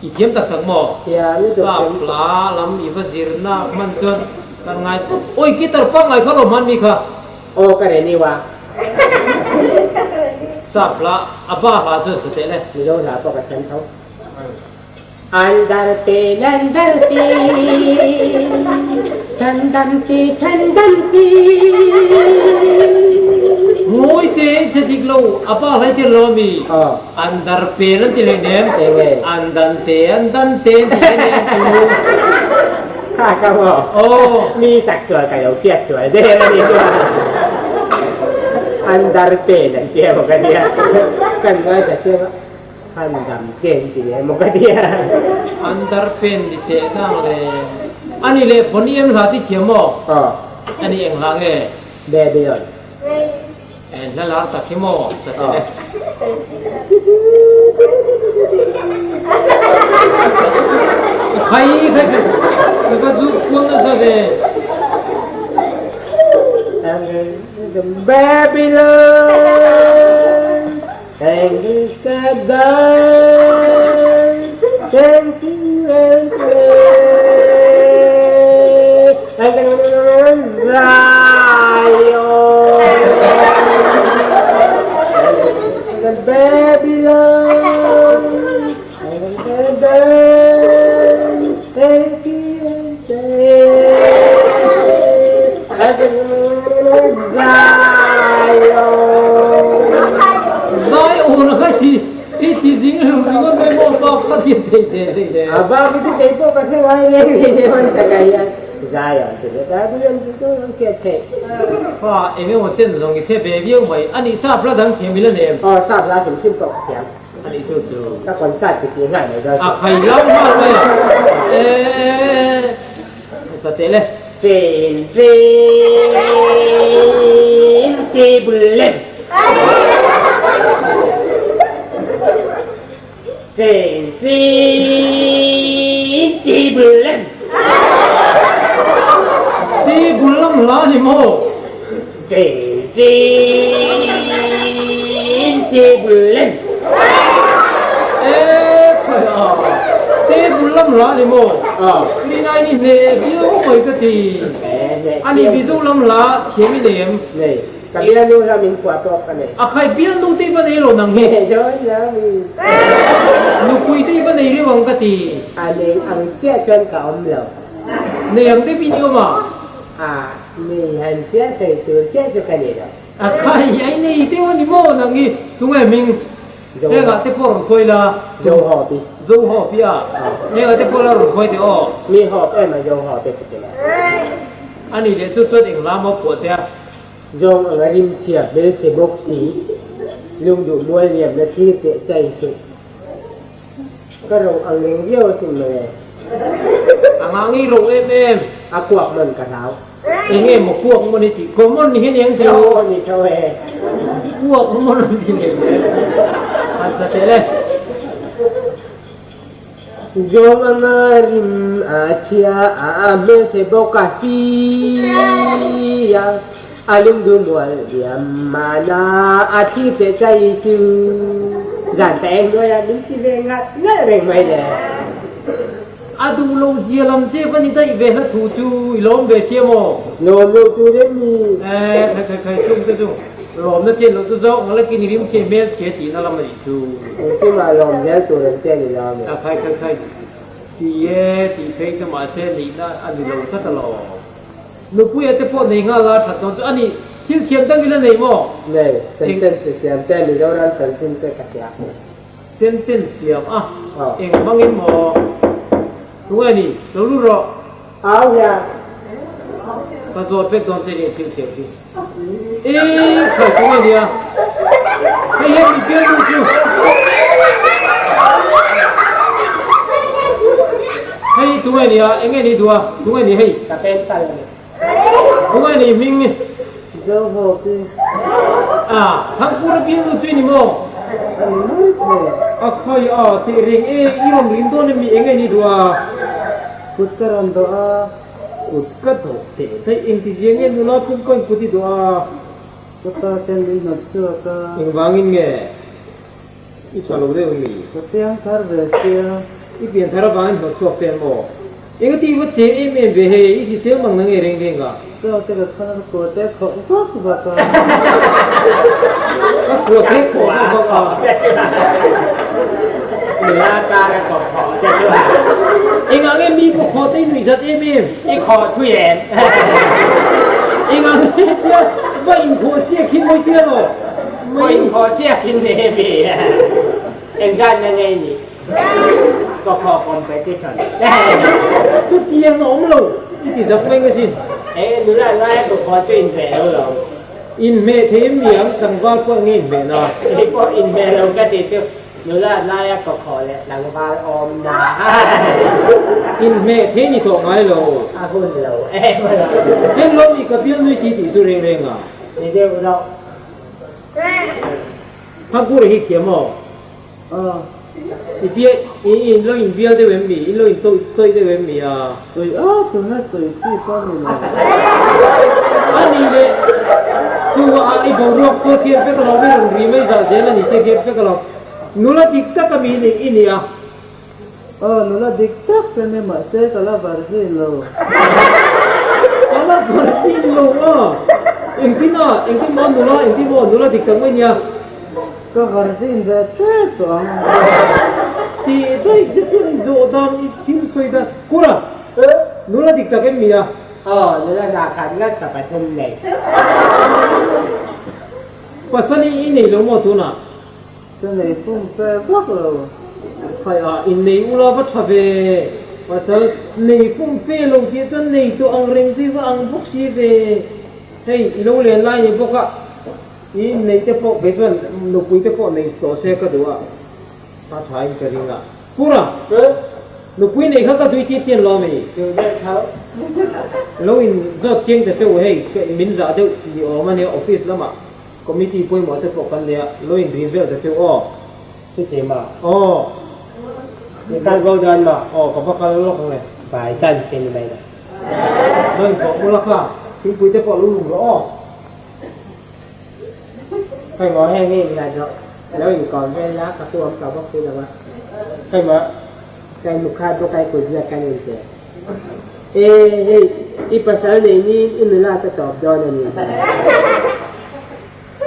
I thiam tak tak maw? Thiam i duh Sap hla lam i va zir nak hman chuan kan ngai tawp. Oi guitar pangngai kha lo hman mi kha. Aw ka reni wa. Sap hla, a pa hla chuan sa teh le. Mizo hla pawh ka thiam tho. Andar pe nandar pe chandan pe chandan pe. Ngawi te in hre dik lo, a pa hlai tir lo ami? Andar pe an ti hlei nem, andan te andan te an ti hlei nem chu. Kha ka maw? Aw. Mi sak sual ka lo hriat sual der a ni chuan. Andar pe an tia maw ka tia. Kan ngaithla chiang a. Han dam chen ti leh maw ka ti a. An dar pen ni teh nang le. A ni leh pawn i em hla ti thiam maw? Aw. A ni eng hla nge? Babylon. Eng hla lar tak hi maw? Sa ti le. Khai khai khai. Ka va zuk kual nasa ve. Babylon and the Thank you and and Zion the Babylon and the Thank you and Zion a kha ti i ti zing hlum ringawt mai maw pa kha ti thei te thei te. A bak hi chu kei pawh ka hre ngai leng leh hle hman tak ah hian Zion ti leh Babylon ti chu an hriat theih. Pa eng emaw chen zawng i hre ve viau mai a nih sap la dang thiam ila nem. Aw sap la hrim hrim pawh ka thiam. A nih chu chu. Ka concert ti tih nghal mai dawn. A khai lam nghal mai a. Eeeee. Sa teh le. Train train table lem. Train train table lem. Table lam hla ni maw? Train train table lem. Eee khai a, table lam hla ni maw? Rinai ni hne viau mai ka ti. A ni Mizo lam hla thiam i nei em? Nei. Ka bialnu hla min phuah tawk ka nei. A khai bialnu te i va nei lo nang hi. Nupui te i va nei reuh ang ka ti. A nei ang chiah chuan ka awm lo. Nei ang te pawh i awm a? A nei han chiah sawi tur chiah chu ka nei lo. A khai ai nei deuh a ni maw nang hi? Tunge hming? Hengah te pawh rawn khawi la. Zo hawp i. Zo hawp i a. Hengah te pawh la rawn khawi teh aw. Mi hawp em a zo hawp e ka ti lo. A nih leh chu chuan eng lam a phuah che a? Zawng anga rimchhia hmelchhe bawk si, lungduh mual liamna thil teh chai chu ka ro ang reng viau asin mawle. A ngah ngei ro em em. A kuak man ka hlau. Eng nge maw kuak maw ni tih common ni hian eng chu. Aw ni tho e. Kuak maw ni tih leh le. Han sa teh le. Zawng anga rim a chhia a hmelchhe bawk a sia, a lungdu mual diam mahna a thli teh chai chu zan ta eng hnuaiah min ti ve ngalh ngalh reng mai le. A duh lo zia lam che va ni daih ve hla thu chu i lawm ve sia maw? Lawm lo tur em ni? Eh, khai khai khai chung te chu lawmna chen lo chu zawk ang lakin i rimchhe hmelchhe tihna lam a nih chu. Engkimah lawm zel tur an che ni lo mi? A khai khai khai ti e tih phei chu mahse nihna a ni lo tlat alawm. Nupuia te pawh nei nghal a that dawn chu a ni. Thil thiam dang ila nei maw? Nei, sentence siam te Mizoram chanchin te ka hria. Sentence siam a, eng hmangin maw? Tunge ni? Lo lut rawh. Au hian. Ka zawt vek dawn che ni thil thiam chu. Ee khai tunge nia? Hei hian min pian duh chu. Hei tunge nia? Enge ni duh a? Tunge ni hei? Ka pen kal a ni. Tunge ni hming? Zohawki. A, Thangpura bialnu chu i ni maw? A ni mai thei. A khawi a, tih reng e, i rawn ring dawn em mi eng nge ni duh a? Kut ka rawn dawh a. Kut ka dawh teh daih, engtizia nge nula pumkain kut i dawh a? Ka pa ten min hnawt chhuak a. Engvangin nge? I tha lo deuh mi? Ka piang thar ve sia. I pian thar avangin hnawt chhuak te maw? Eng ati va che em em ve hei, i hrisel mang na nge reng reng a? Chaw te ka khan a ka kua te khawh vak vak a. Ka kua te khawh vak vak a. Nula kar a kawp khawh te chu a. Engah nge mi ka khawh te i nuih zat em em? I khawh thui em? Engah nge tia va inkhawh siak hi mawi tia lo? Kawin khaw chiah in nge mi engzat na ngei ni ka khaw competition. Chutiang a awm lo i ti zak mai ngasin. E nula ngai a ka khaw chu in hmeh lo lo. In hmeh thei em mi ang tlangval pawh nge in hmeh na. Kei pawh in hmeh lo ka ti chu nula ngai a ka khaw leh tlangval awm na. In hmeh thei ni tawh ngai lo. A hun lo em lo. Heng lo mi ka bialnui ti tih chu reng reng a. Ni deuh loh. Thangkur hi thiam aw. Aw. I bia i in lo in bial deuh em mi? In lo in tawih tawih deuh em mi a? Tawih a, tunlai tawih chi pawh a ni lo. A ni leh. Chu a i boruak pawh thiam vek alawm i rawn ri mai zah zel a ni te hian vek alawm. Nula dik tak a mi i ni a. Aw nula dik tak ka ni mahse ka la virgin lo. Ka la virgin lo a. Engtin a, engtin maw nula, engtin maw nula dik tak mai nia. Ka virgin ve tep tawh ang. Tih daih te chuan i zawh dan i thil sawi dan. Kura, nula dik tak em mi a? Aw, nula za khat ngat ka pathum nei. Pasal i nei lo maw tunah? Ka nei fum fe vak lo. Khai a, innei ula va tha ve. Pasal nei fum fe lo tih chuan nei tawh ang reng chu i va ang bawk si ve. Hei, i lo len lai ni bawk a, i inneih te pawh kei chuan nupui te pawh nei tawh se ka duh a, a tha in ka ring a. Pura, nupui nei kha ka duh i tih tian lo ami? Duh deuh tho. Lo in zawt chiang ta che u hei, min zah deuh ni awm a nia office lamah. Committee pawimawh te pawh kan nei a, lo inrin vel ta chu aw. Chuti maw? Aw. I kal bo dawn maw? Aw, ka va kal lawk ang e. Bai tan che ni mai lo. Lo inthawh ula kha, thingpui te pawh lo lum rawh aw. Hei maw heng hi inla zawh, lo inkawm vel la ka pu awm tawh bawk si lo a. Hei maw, kai mukha bawk ai kut ziak kan inpe. E hei, i pasal nei niin i nula ka tawp dawn a ni.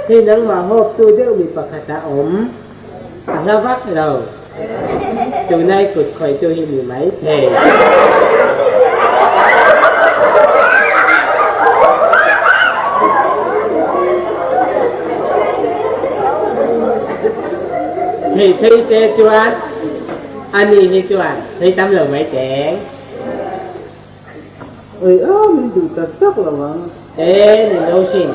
Hei nangmah hawptu deuh mi pakhat a awm, a hla vak lo. Tunai kut khawihtu hi ni mai thei. Thei phei te chuan Ani hi chuan thei tam lo mai teng. Oi a, min duh tak tak lo ang. E, ni lo sin.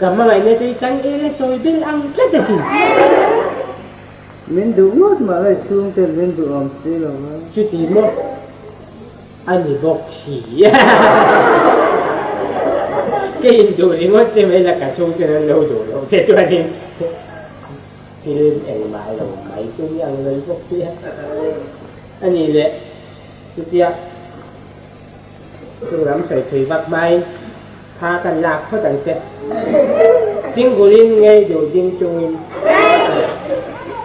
Ka hmangaihna chu i chang el a sawi bel ang tlat asin. Min duh ngawt mah lai chhung ten min duh awm si lo a. Chuti maw? A ni bawk si. Ka induh ringawt che mai la ka chhung ten an lo duh lo che chuanin. Thil engmah lo mai chu ni ang lawi bawk hi a a nih leh chutia chung lam sawi thui vak hmain kha kan lak phawt ang che. Single-in ngei duh ding chungin.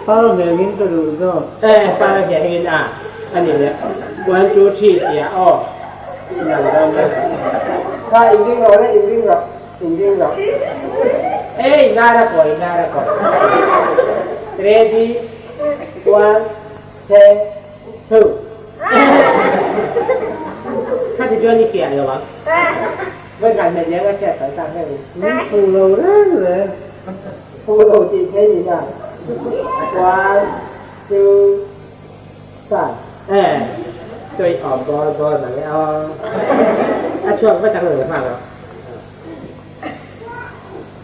Par nghengin ka duh zawk. E, par nghengin a a nih leh one two three tia aw inang dawn nia. Kha inring rawh le inring rawh. Inring rawh. Ei, nara kawi, nara kawi. Ready, one, two, two. Khati chuan i fiah lo ang. Vawi khat hmet leng a chhiat palh tak reng. Min phu lo reng reng. Phu lo tih theih ni na. One, two, start. E, chawi awm bawl bawl mang e aw. A chhuak vat ang lo nghal ang.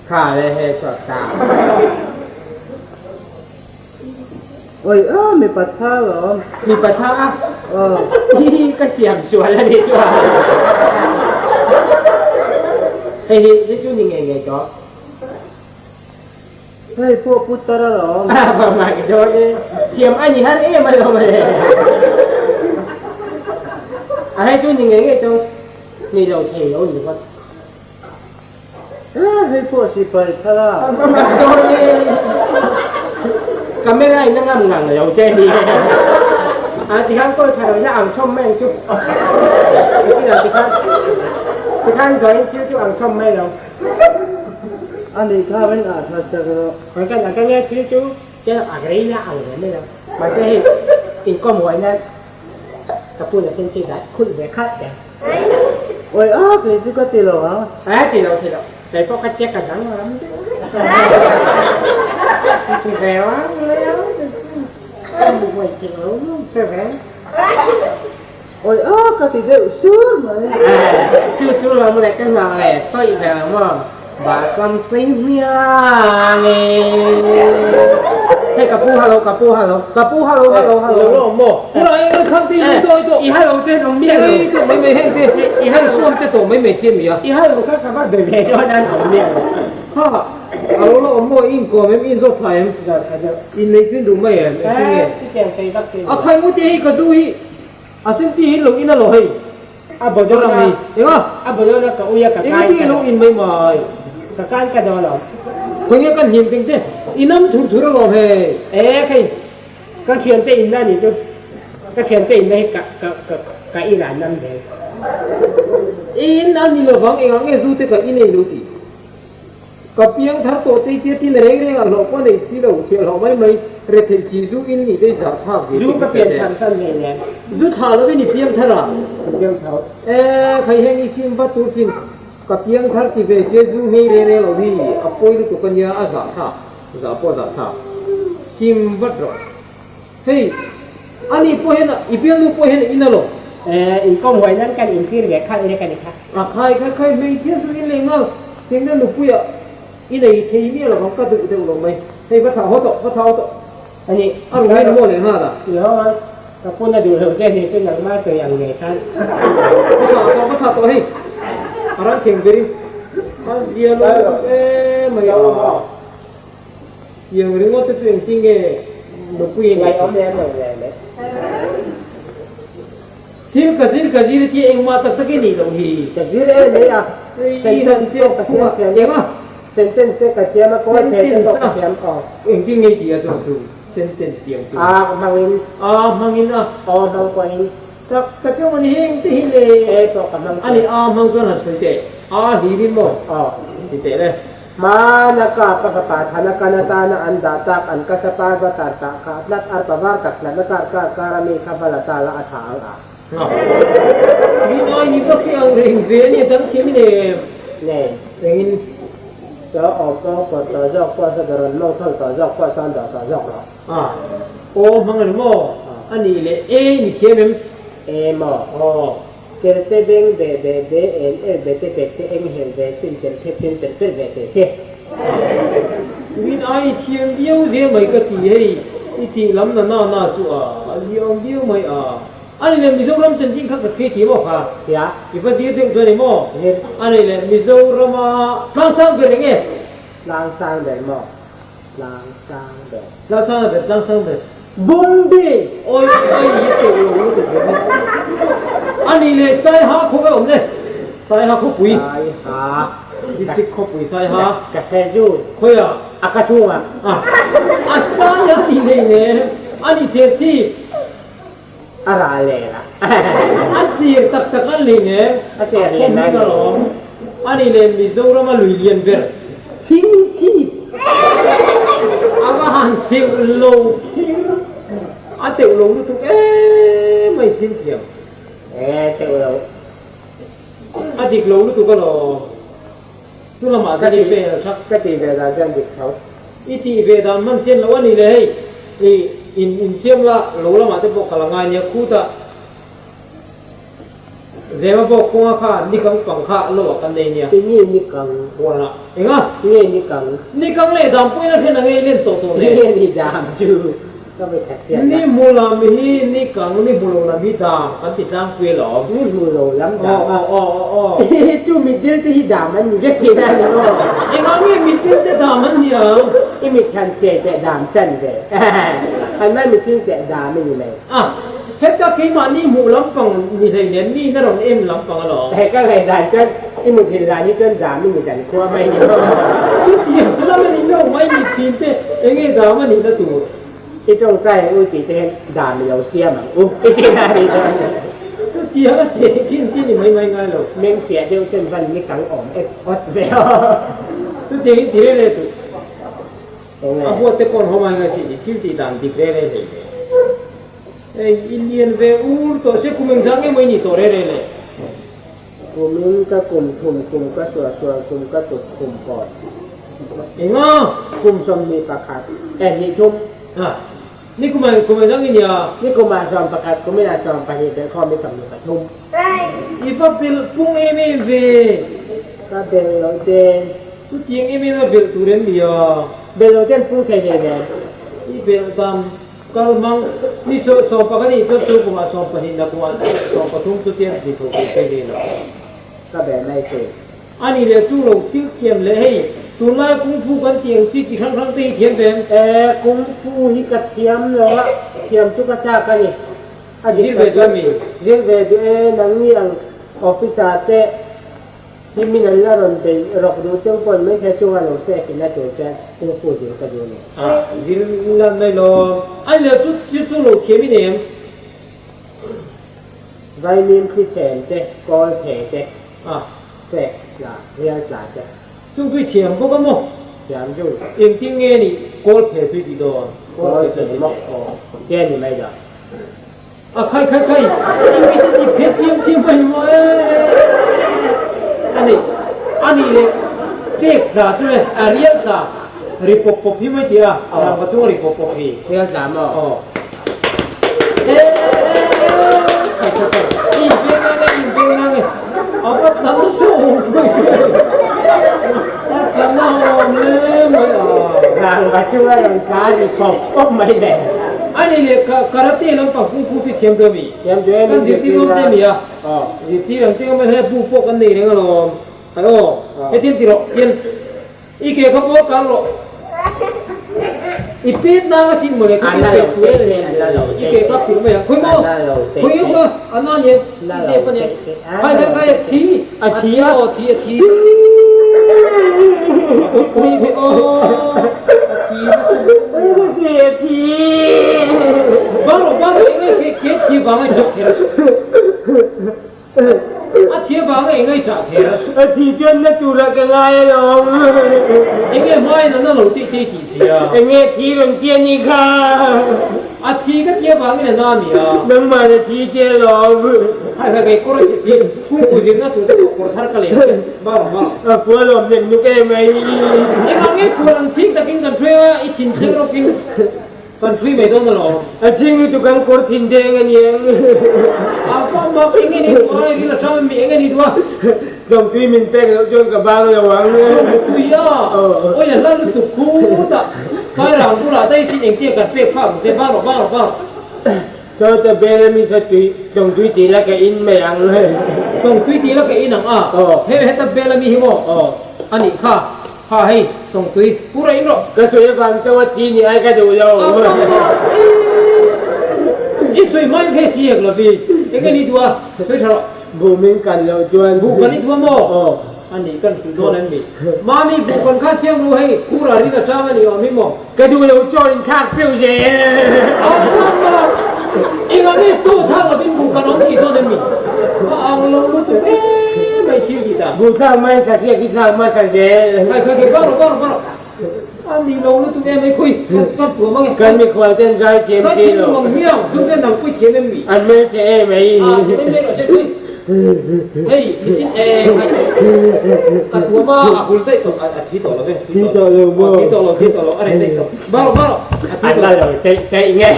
Kha le he chhuak ta. Oi a mipa tha lawm. Mipa tha a? Aw. Hi ka siam sual a ni chuan. Hei hi hi chu ni ngei ngei tawh. Hei pawh pu tar a lawm. Ba mai dawn e. Siam a ni har em alawm le. A hei chu ni ngei ngei tawh. Ni lo thei lo ni vat. E hei pawh sipai thar a. Camera in a ngam ngang lo che ni. A ti khan kawi thar lo na ang chhawm mai ang chu. Ti khan ti khan zawi thil chu ang chhawm mai lo. A nih kha min ah that sak rawh. Kan kan ang ka nge thil chu tel a rei la ang ve mai lo. Mahse hei inkawm huai nan Ka pu na sen chi dah khulh ve khalh teh. Oi a kei chu ka ti lo ang. A ti lo ti lo. Kei pawh ka check a dang lam deuh. Ti ve ang leo. Ka mu huai ti lo mu pe ve. Oi a ka ti deuh sur mai. Chu chu lo mu le ka hna le sawi ve ang maw. Bahsam sei hmiang e. Hei ka pu hello ka pu hello ka pu hello hello hello. Lo lo maw. Pura eng eng khang ti lu to to. I hello te nong miah lo. Ei to mai mai heng te. I hello tuam te to mai mai che mi a. I hello kha ka va be ve cho nan awm miah lo. Ha a lo la awm maw in kawm em in zawt thai em. Zawt thai deuh. In nei chu duh mai em. Eh chutiang sei vak chi. A khai mu te hi ka du hi a sen chi hi lo in a lo hei. A bawdawna Enga? A bawdawna ka ui a ka kai. Enga ti lo in mai mai. Ka kan ka dawn alawm. Khawnge kan hnim ting te i nam thur thur alawm hei. E khei ka thiante inna anih chu ka thiante inna hi ka ka ka ka inah an nam ve. I in a ni lovang eng ang nge zu te ka i nei lo tih. Ka piang thar tawh tei tia tin reng reng ah hlawh pawh nei si lo, chhiah hlawh mai mai, retheih si zu in nih te zah thlak ve Zu ka pian thar san hlei nen. Zu thlah lo in i piang thar a? Ka piang tho. E, khai heng i sim vat tur sin, ka piang thar ti ve sia zu ngei reng reng lo hi a pawi lutuk a nia, a zah thlak, zah pawh a zah thlak. Sim vat rawh. Hei, ani pawh hian i bialnu pawh hian in alawm. Eh, inkawm huai nan kan intir ve khalh hle ka ni kha. A khai khai khai, hmeichhia chu in leh nghal, tengna nupuia i nei thei miah lovang ka duh deuh lo mai. Hei va thah haw tawh, va thah haw tawh. Ani, a ruai maw leh nghal a? I haw ang, ka puna duh lo che ni chu nangmah sawi ang ngei khan. Va thah tawh, va thah tawh hei, a ran theng berin a zia lo lutuk em mai a. Tiang ringawt te chu engtin nge nupui in ngaih awm lem lo le le. Thil ka zir ka zir tia engmah tak tak i nih loh hi. Ka zir e nei a, sentence te ka siam thiam Eng a? Sentence te ka siam a, kawl thei te pawh ka siam aw. Engtin nge i tih a chuang chu sentence siam chu? A hmangin. A hmangin a. Aw hmang pawhin. Tak tak emaw ni heng te hi le. E pawh ka hmang A ni a hmang chuan han sawi teh. A hlirin maw? Aw. Ti teh le. Hmana ka pa fapa thana kan atana an dah tak an ka sapa va tar tah kha tlat arpa var tak tlatna kar kar kar a mi kha va la ta la a tha ang a. Mi ngai ni vak hi ang reng ve a nia dang thiam in em? Nei. Engin? Chaw awm pawng pawt tawh zawk pawh sa darawn mawng thawl tawh zawk pawh sawn dawh tawh zawk rawh. A. Aw hmang a ni maw? A nih leh e ni thiam em? E maw? Aw. Tel te beng be be be el el be te pek te eng hel ve sin tel khet tin tel pel ve te che. Min ai thiam viau zel mai ka ti hei i tih lam na na na chu a a liam viau mai a. A ni leh Mizoram chanchin kha ka thei ti maw kha? Tia. I va zir deuh chuan ni maw? Zir. A ni leh Mizorama tlangsang ber eng e? Tlangsang ber maw? Tlangsang ber. Tlangsang ber, tlangsang ber. Bombay! Oi oi hi teuh lo lutuk ve bawk. A nih leh Saiha khaw ka awm le. Saiha khawpui. Saiha. District khawpui Saiha. Ka hre zu. Khawiah? A ka chhungah. A a Saiha tih hlei nen a ni ser thip. A ral leh la. A sir tak tak an lei nen. A ser leh na ni. A nih leh Mizoram a lui lian ber. Ching chip. A va han teuh lo kher. A teuh lo lutuk em mai thil thiam. E teuh lo. A dik lo lutuk alawm. Chu lamah ka ti vel kha. Ka ti ve dan chuan dik tho. I tih ve dan hman chian loh a ni le hei. I in insiam la lo lamah te pawh ka la ngai nia khutah Zema pawh kawnga kha nikang pang kha lo ah kan nei nia. Tinge nikang? Huanah. Enga? Tinge nikang? Nikang leh dam pawhin a hriat ang e i len tawh tawh nen. Tinge ni dam chu ka be that chian a. Ni hmu lam hi nikang, ni hmu lo lam hi dam kan ti tlangpui alawm. Ni hmu lo lam dam a. Aw aw aw aw. Chu mitdil te hi dam an ni vek thin a ni maw? Enga nge mitdil te dam an ni ang? I mit han siai teh dam chan ve. An mahni thil teh dam i ni mai. A, heta keimahni hmuh lampang ni hleinen mi na rawn em lampang alawm. He ka ngaih dan chuan i muthilh dan hi chuan dam i ni zan khua mai ni maw? Chutiang lam a ni lo mai mi thin te enge dam a nihna tur? I tawngtai ang u tih te hian dam i lo siam ang u i ti na nih dawn. Chutiang a teh khin chi ni mai mai ngai lo. Meng fiah deuh chuan van ni kang awm et awt ve aw. Chutiang in ti reng reng duh. A huat te pawn haw mai ngai si ni thil tih dan dik reng reng hlei ve. Hei i lian ve ur tawh se kum engzah nge maw i nih tawh reng reng le? Kumin ka kum thum kum ka suah sual kum ka tuk khum pawt. Enga? Kum 21 eh hnih thum. Ha. Ni kum ah kum engzah nge nia? Ni kum ah 11 kumin ah 12 belh khawm i 23. I va belh pung em em ve. Ka belh loh ten. Chutiang em em a belh tur em ni a? Belh loh ten pung thei hlei nen. I belh dan kal hmang ni 11 nih chuan tu kumah 12 na kumah 13 chutiang ti tho tur phei hlei lo. Ka belh mai thei. A nih leh chu lo thil thiam leh hei tunlai kung fu kan tih ang chi chi hrang hrang te hi thiam ve em? E, kung fu hi ka thiam lo a, thiam chu ka chak a ni. A dik Zir ve duh a mi? Zir ve duh e, nangni ang officer te. Timin an la rawn bei rawk duh cheu pawn mai thei chunga lo sek in a tur chuan Kung Fu zir ka duh a ni. A zir lan mai lo. A leh chu chu chu lo thiam i nem. Vaimim thli chhem te, kawl the te, a tek tla, rial tla te. Chung chu i thiam bawk a maw? Thiam chu. Engtin nge nih kawl the chu i tih dawn? Kawl the maw? Aw, te ni mai dah. A khai khai khai, i mi te ti phet thiam thiam mai maw e ani ani le tek tla chu le a rial tla ri pawp pawp hi mai ti a, rangva chunga ri pawp pawp hi. Rial tla maw? Aw. E e e khai khai khai, i inpeng nang e, i inpeng nang e, a va tla nasa awm mai a tla na awm le mai a. Rangva chunga rawn tla ri pawp pawp mai le. Ani leh karate lampang kung fu chu thiam duh ami? Thiam duh em Kan zirtir awm te mi a? Aw. Zirtir ang te awm e, bu pawh kan nei reng alawm. Khai aw, hetiang ti rawh, hian i ke kha pawl kal rawh. I pet nang asin mawle, ka pet pet tur em em. I ke kha phurh mai ang. Khawi maw? Khawi maw? A na nen, i tep a nen. Khai khai khai, a thi, a thi aw, a thi, a thi. Khawi maw? A thi nasa hle mai a. Bang rawh, bang rawh, eng nge ke thi vang a chak kher? A thi vang a eng nge chah kher? A thi chuan na turah ka ngai alawm. Eng nge hmain a na lo tih te i tih si a? Eng nge thi rawn tia ni kha? A thi ka tia vangin a na mi a. Nangmah na thi che alawm. Khai khai kei kawr a chhe hi kungpui zirna tur te pawh kawr thar ka lei ang che. Bang rawh bang. A fual awm nek nuk em mai. Engah nge fual ang ching takin kan hrui a, i thin thleng rawkin kan hrui mai dawn alawm. A ching lutuk ang kawr thin deng a niang. A pawh mak eng nge ni duh a, i ril a hrang em mi eng nge ni duh a. Tlawmtui min pek loh chuan ka bang lo ang. Tlawmtui a, awi a hla lutuk khutah Sairang bulah daih sin engtia kan pek phak ang che, bang rawh bang rawh bang rawh. Chawta bel a mi kha tui, tlawmtui tih la ka in mai ang. Tlawmtui tih la ka in ang a, hei heta bel a mi hi maw? A nih kha, ha hei tlawmtui pur a in rawh. Ka sawi avang chauh a thi ni ai ka duh lo. I sawi hmain kha i si ek lo vi, enge ni duh a, sawi tha rawh. Buh min kan loh chuan. Buh kan i duh a maw? Aw. A nih kan hrilh dawn em ni? Mami buh kan kha chiang lu hei, khur a rin a chang a ni awm hi maw? Ka duh lo chaw in thlak cheu zel. A mama, engah nge chaw thlak lovin buh kan awm tih dawn em ni? A ang lo lutuk em mai thil tih dan. Buh thlak mai tha hriat hi thlak hmasa zel. Khai khai khai, bang rawh bang rawh bang rawh. A ni lo lutuk em mai khawi, kan tuam ang e. Kan mikhual ten zai thiam si lo. Zai thiam nuam hiang, chu ten nang pui thiam em mi? An hmel che em mai. A thiam em mai rawh se khawi. Hei, mitin e khai ka tuam a, a hul daih tawh, a thi tawh lo ve. Thi tawh lo maw? Thi tawh lo, thi tawh lo, a reh daih tawh. Bang rawh, bang rawh. A la lo teih teih nge.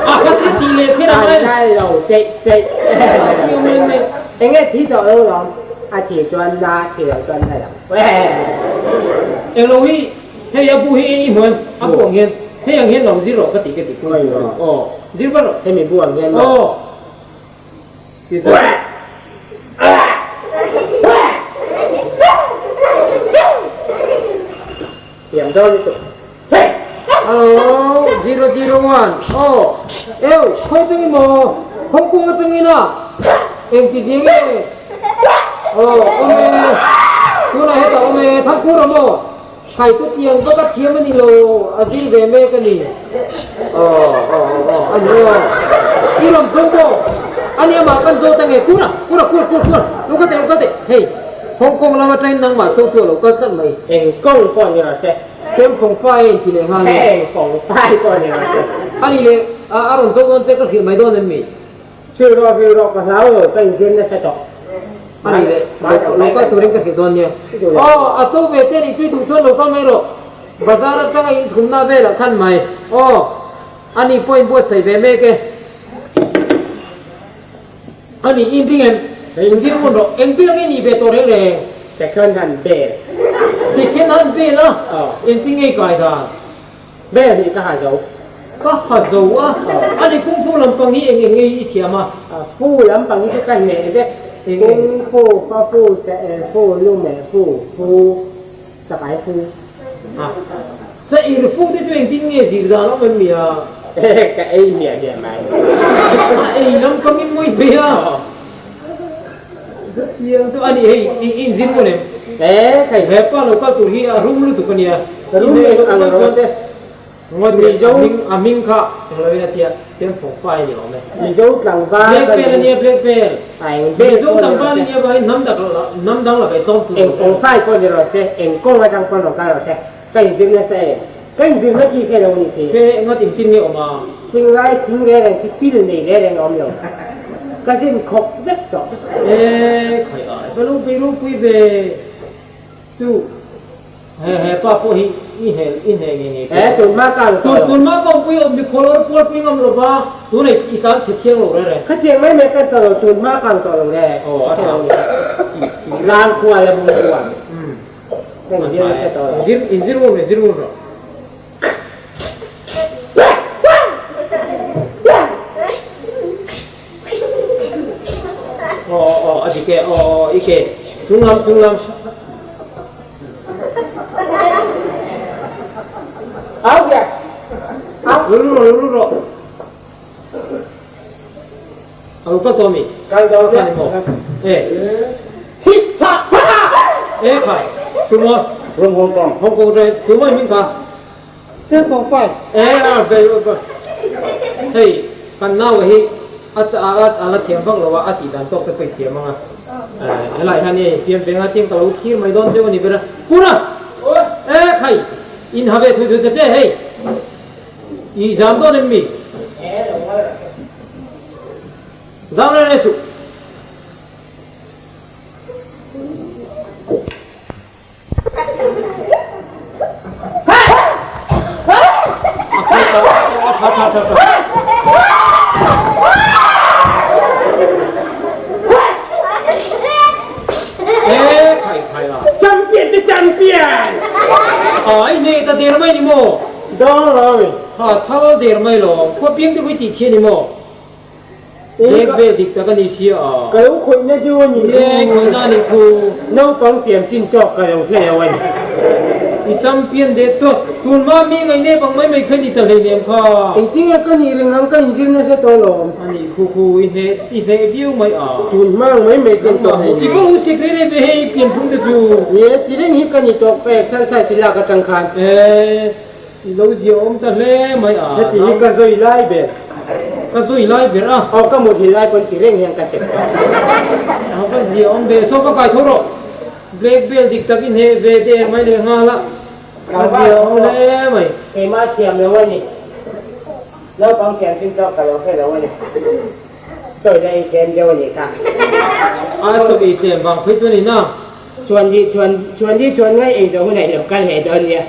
A ka ti tih leh kher ang ai. A la lo teih teih. A thi awm em mai. Enge thi tawh lo lawm? A thi chuan na, thi lo chuan na lo. Englo hi hei a bu hi i hmuan a bu ang hian hei ang hian lo zir rawh ka ti ka ti aw zir vat rawh hemi bu ang hian aw ti chuan Thiam dawn lutuk. Hello 001 aw eu khawi atangin maw Hong Kong atangin a engti zia nge aw awm e tunah hetah awm e Thangkur a maw khai chu tiang vak a thiam a ni lo a zir ve mek a ni aw aw aw a ni aw i rawn zo maw a ni amah kan zawt ange kura kura kur kur kur lo ka teh lo ka teh hei Hong Kong lam atangin nangmah cho chu a lo kal tlat mai. Eng kawng pawh ni rawh se. Kem fawng fai a inti leh nghal e. Eng fawng fai pawh ni rawh se. A nih leh, a rawn zo dawn che ka hrilh mai dawn em mi? Hrilh rawh, hrilh rawh, ka hlau lo, ka inzir nasa tawh. A nih leh, lo kal turin ka hrilh dawn nia. Aw, a cho ve che nih chu i duh chuan lo kal mai rawh. Bazar atanga inthumna velah khan mai. Aw, a nih pawh inbuatsaih ve mek e. A nih in ring em? Engtin ngun rawh? Engtin ang i nih ve tawh reng reng? Second hand bel. Second hand bel a? Engtin nge i kai dan? Bel hi ka ha zo. Ka ha zo a? A nih kung fu lampang hi eng eng nge i thiam a? Fu lampang hi chu ka hneh vek. Kung fu, fa fu, cha el fu, lu meh fu, fu, chakai fu. Sa ir fu te chu engtin nge zir dan awm em mi a? Ka ei miah miah mai. A ei lampangin mawi ve a. Chiang chu a ni hei i inzir maw lem? E khai. He pa lo kal tur hi a rum lutuk a nia. Rum eng ang rawh se. Mizo a hming kha eng lo in a tia Chiang Phong Fai a ni awm e. Mizo tlangval Black belt a nia black belt. A eng belt Mizo tlangval a nia vangin hnam dak hnam dang la kai tlawm tur. Eng Phong Fai pawh ni rawh se, eng kawng atang pawn rawn kal rawh se. Ka inzir nasa em? Ka inzirna chi khe lo ni si. Khe engat engtin nge awm a? Thinglai thing reng reng khi pil nei reng reng a awm lo. Ka zin khawp vek tawh. E khai ai va lo bei ropui ve chu he he pa pawh hi i hel i hne nge nge E tun hma ka ang tawh lo. Tun hma ka awmpui awm mikhual awr pual pui ngam lo va tun ei i tan chhe thiang lo reng reng. Khatiang mai mai kan tawh lo tun hma ka ang tawh lo re. Aw a tha. Zang khua le bung khua. Inzir inzir ngun inzir ngun rawh. Aw aw aw a dik e aw aw i ke chung lam chung lam. Au kìa. Au. Lu rawh lu rawh. A lo kal tawh mi? Kal tawh Kal ni maw? E. Hi ha ha ha. E khai. Tuma. From Hong Kong. Hong Kong re tuma hming kha. 7.5. E a ve hei kan nau hi a a a la thiam vak lo a a tih dan tawk te pawh i thiam ang a. Helai hian e thiam ve nga tiang ka lo thlir mai dawn cheu a ni ber a. Pura! E khai. In ha ve thui thui ta che hei. I zam dawn em mi? Zam reng reng suh. Champion te champion! Ai nei ta der mai ni maw? Dawng lo mi. Ha thal der mai lo. Khua piang te khawi tih khi a ni maw? Lek vel dik tak a ni si a. Ka lo khawihna chu a ni khu. E khawihna a ni khu. Naupang tiam chin tawk ka lo hre lo a ni. I champion deh tawk. Tun hma mi ngaih nep ang mai mai kha ni ta hleinem kha. Engtin nge ka nih reng ang ka inzir nasa tawh alawm. A nih khu khu i hneh i hneh viau mai a. Tun hma ang mai mai kan tawh hleinem. I va u sik rei rei ve hei pianphung te chu. Ni e, ti reng hi ka ni tawh ka exercise i lak atang khan. E, i lo zia awm ta hle mai a. Heti hi ka zui lai ber. Ka zui lai ber a. Aw ka mut hi lai pawn ti reng hian ka sep tawh. A va zia awm ve, saw va kai tho rawh. Black belt dik tak i hneh ve der mai leh nghal a. A zia awm hle mai. Keimah thiam lo a ni. Naupang thiam chin tawk ka lo hre lo a ni. Chawi la ei tlem deuh a nih kha. A chaw ei tlem vang phei chu a ni na. Chuan di chuan chuan di chuan ngai ei zawh hunah i lo kal leh dawn nia.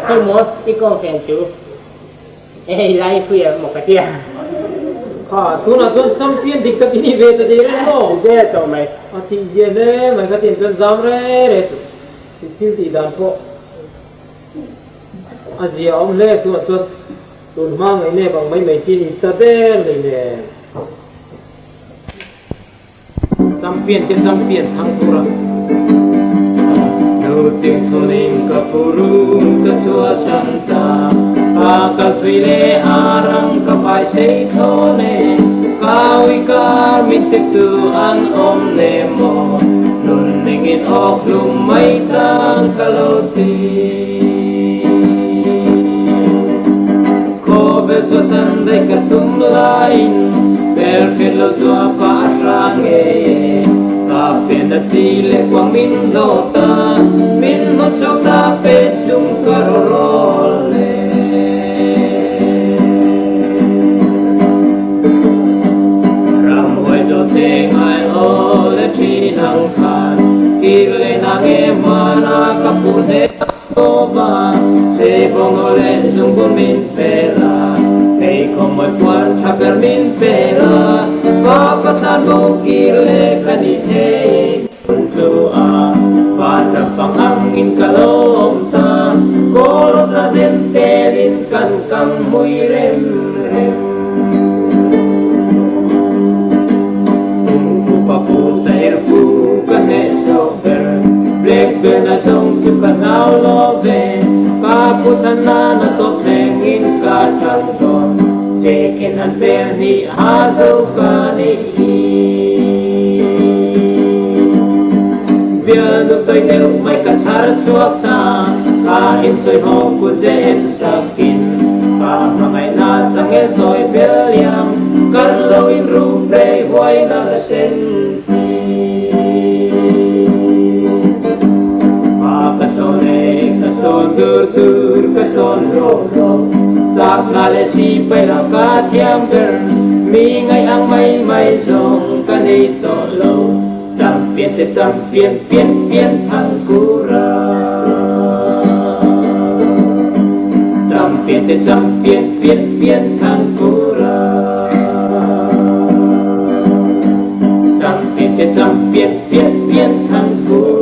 Khaw maw i kawng fen chu ei lai pui a maw ka tia. Kha tunah chuan champion dik tak i ni ve ta der em maw? Ni der tawh mai. A tih zia hle mai ka tin chuan zam re re chu. I thil tih dan pawh a zia awm hle tunah chuan tun hma ngaih nep ang mai mai chi ni ta der nei nen. Champion te champion thang tura Nuting chhunin ka puru ka chua chan ta Pa kal thui le arang ka pai sei thawn e Ka ui kar min ti tu an awm le maw Nun ningin awk hlum mai tan ka lo ti Khawvel chhuahsan daih ka tum laiin Perhkhet lo chua pa a hra ngei e. Ka pen a chi leh kuang min zawt a, min hnawt chhuak ta pen chung ka rawrawl e. Ramhuai zawt te ngai aw le thin ang khan, kir leh na nge hmana ka phu hle ang. Kawva, se bawng aw leh zungbun min pe la, hei khawmawi puan tha ber min pe la, pa patan bo kir leh ka ni thei hun tlu a, van ram pang angin ka lo awm ta, kawlawt a zen telin kan kam hmui rem rem. Kum upa pu sa er pu ka hneh zawh ber, Black belt a zawng chu ka hlau lo ve, ka pu than nan a tawp thlengin ka tang dawn, second hand bel hnih ha zo ka nih hi. Thianu tawi deuh mai ka chhar chhuak ta, ka insawi haw ku zen sakin ka hmangaihna changel sawi bel liam, kar lo in rum rei huai la la sen chi. Hma ka sawn e, ka sawn dur dur, ka sawn rawk rawk, sakna leh sipai lah ka thiam ber, mi ngaih ang mai mai zawng ka nei tawh lo. Champion te champion pian pian thang kura Champion te champion pian pian thang kura Champion te champion pian pian thang kura.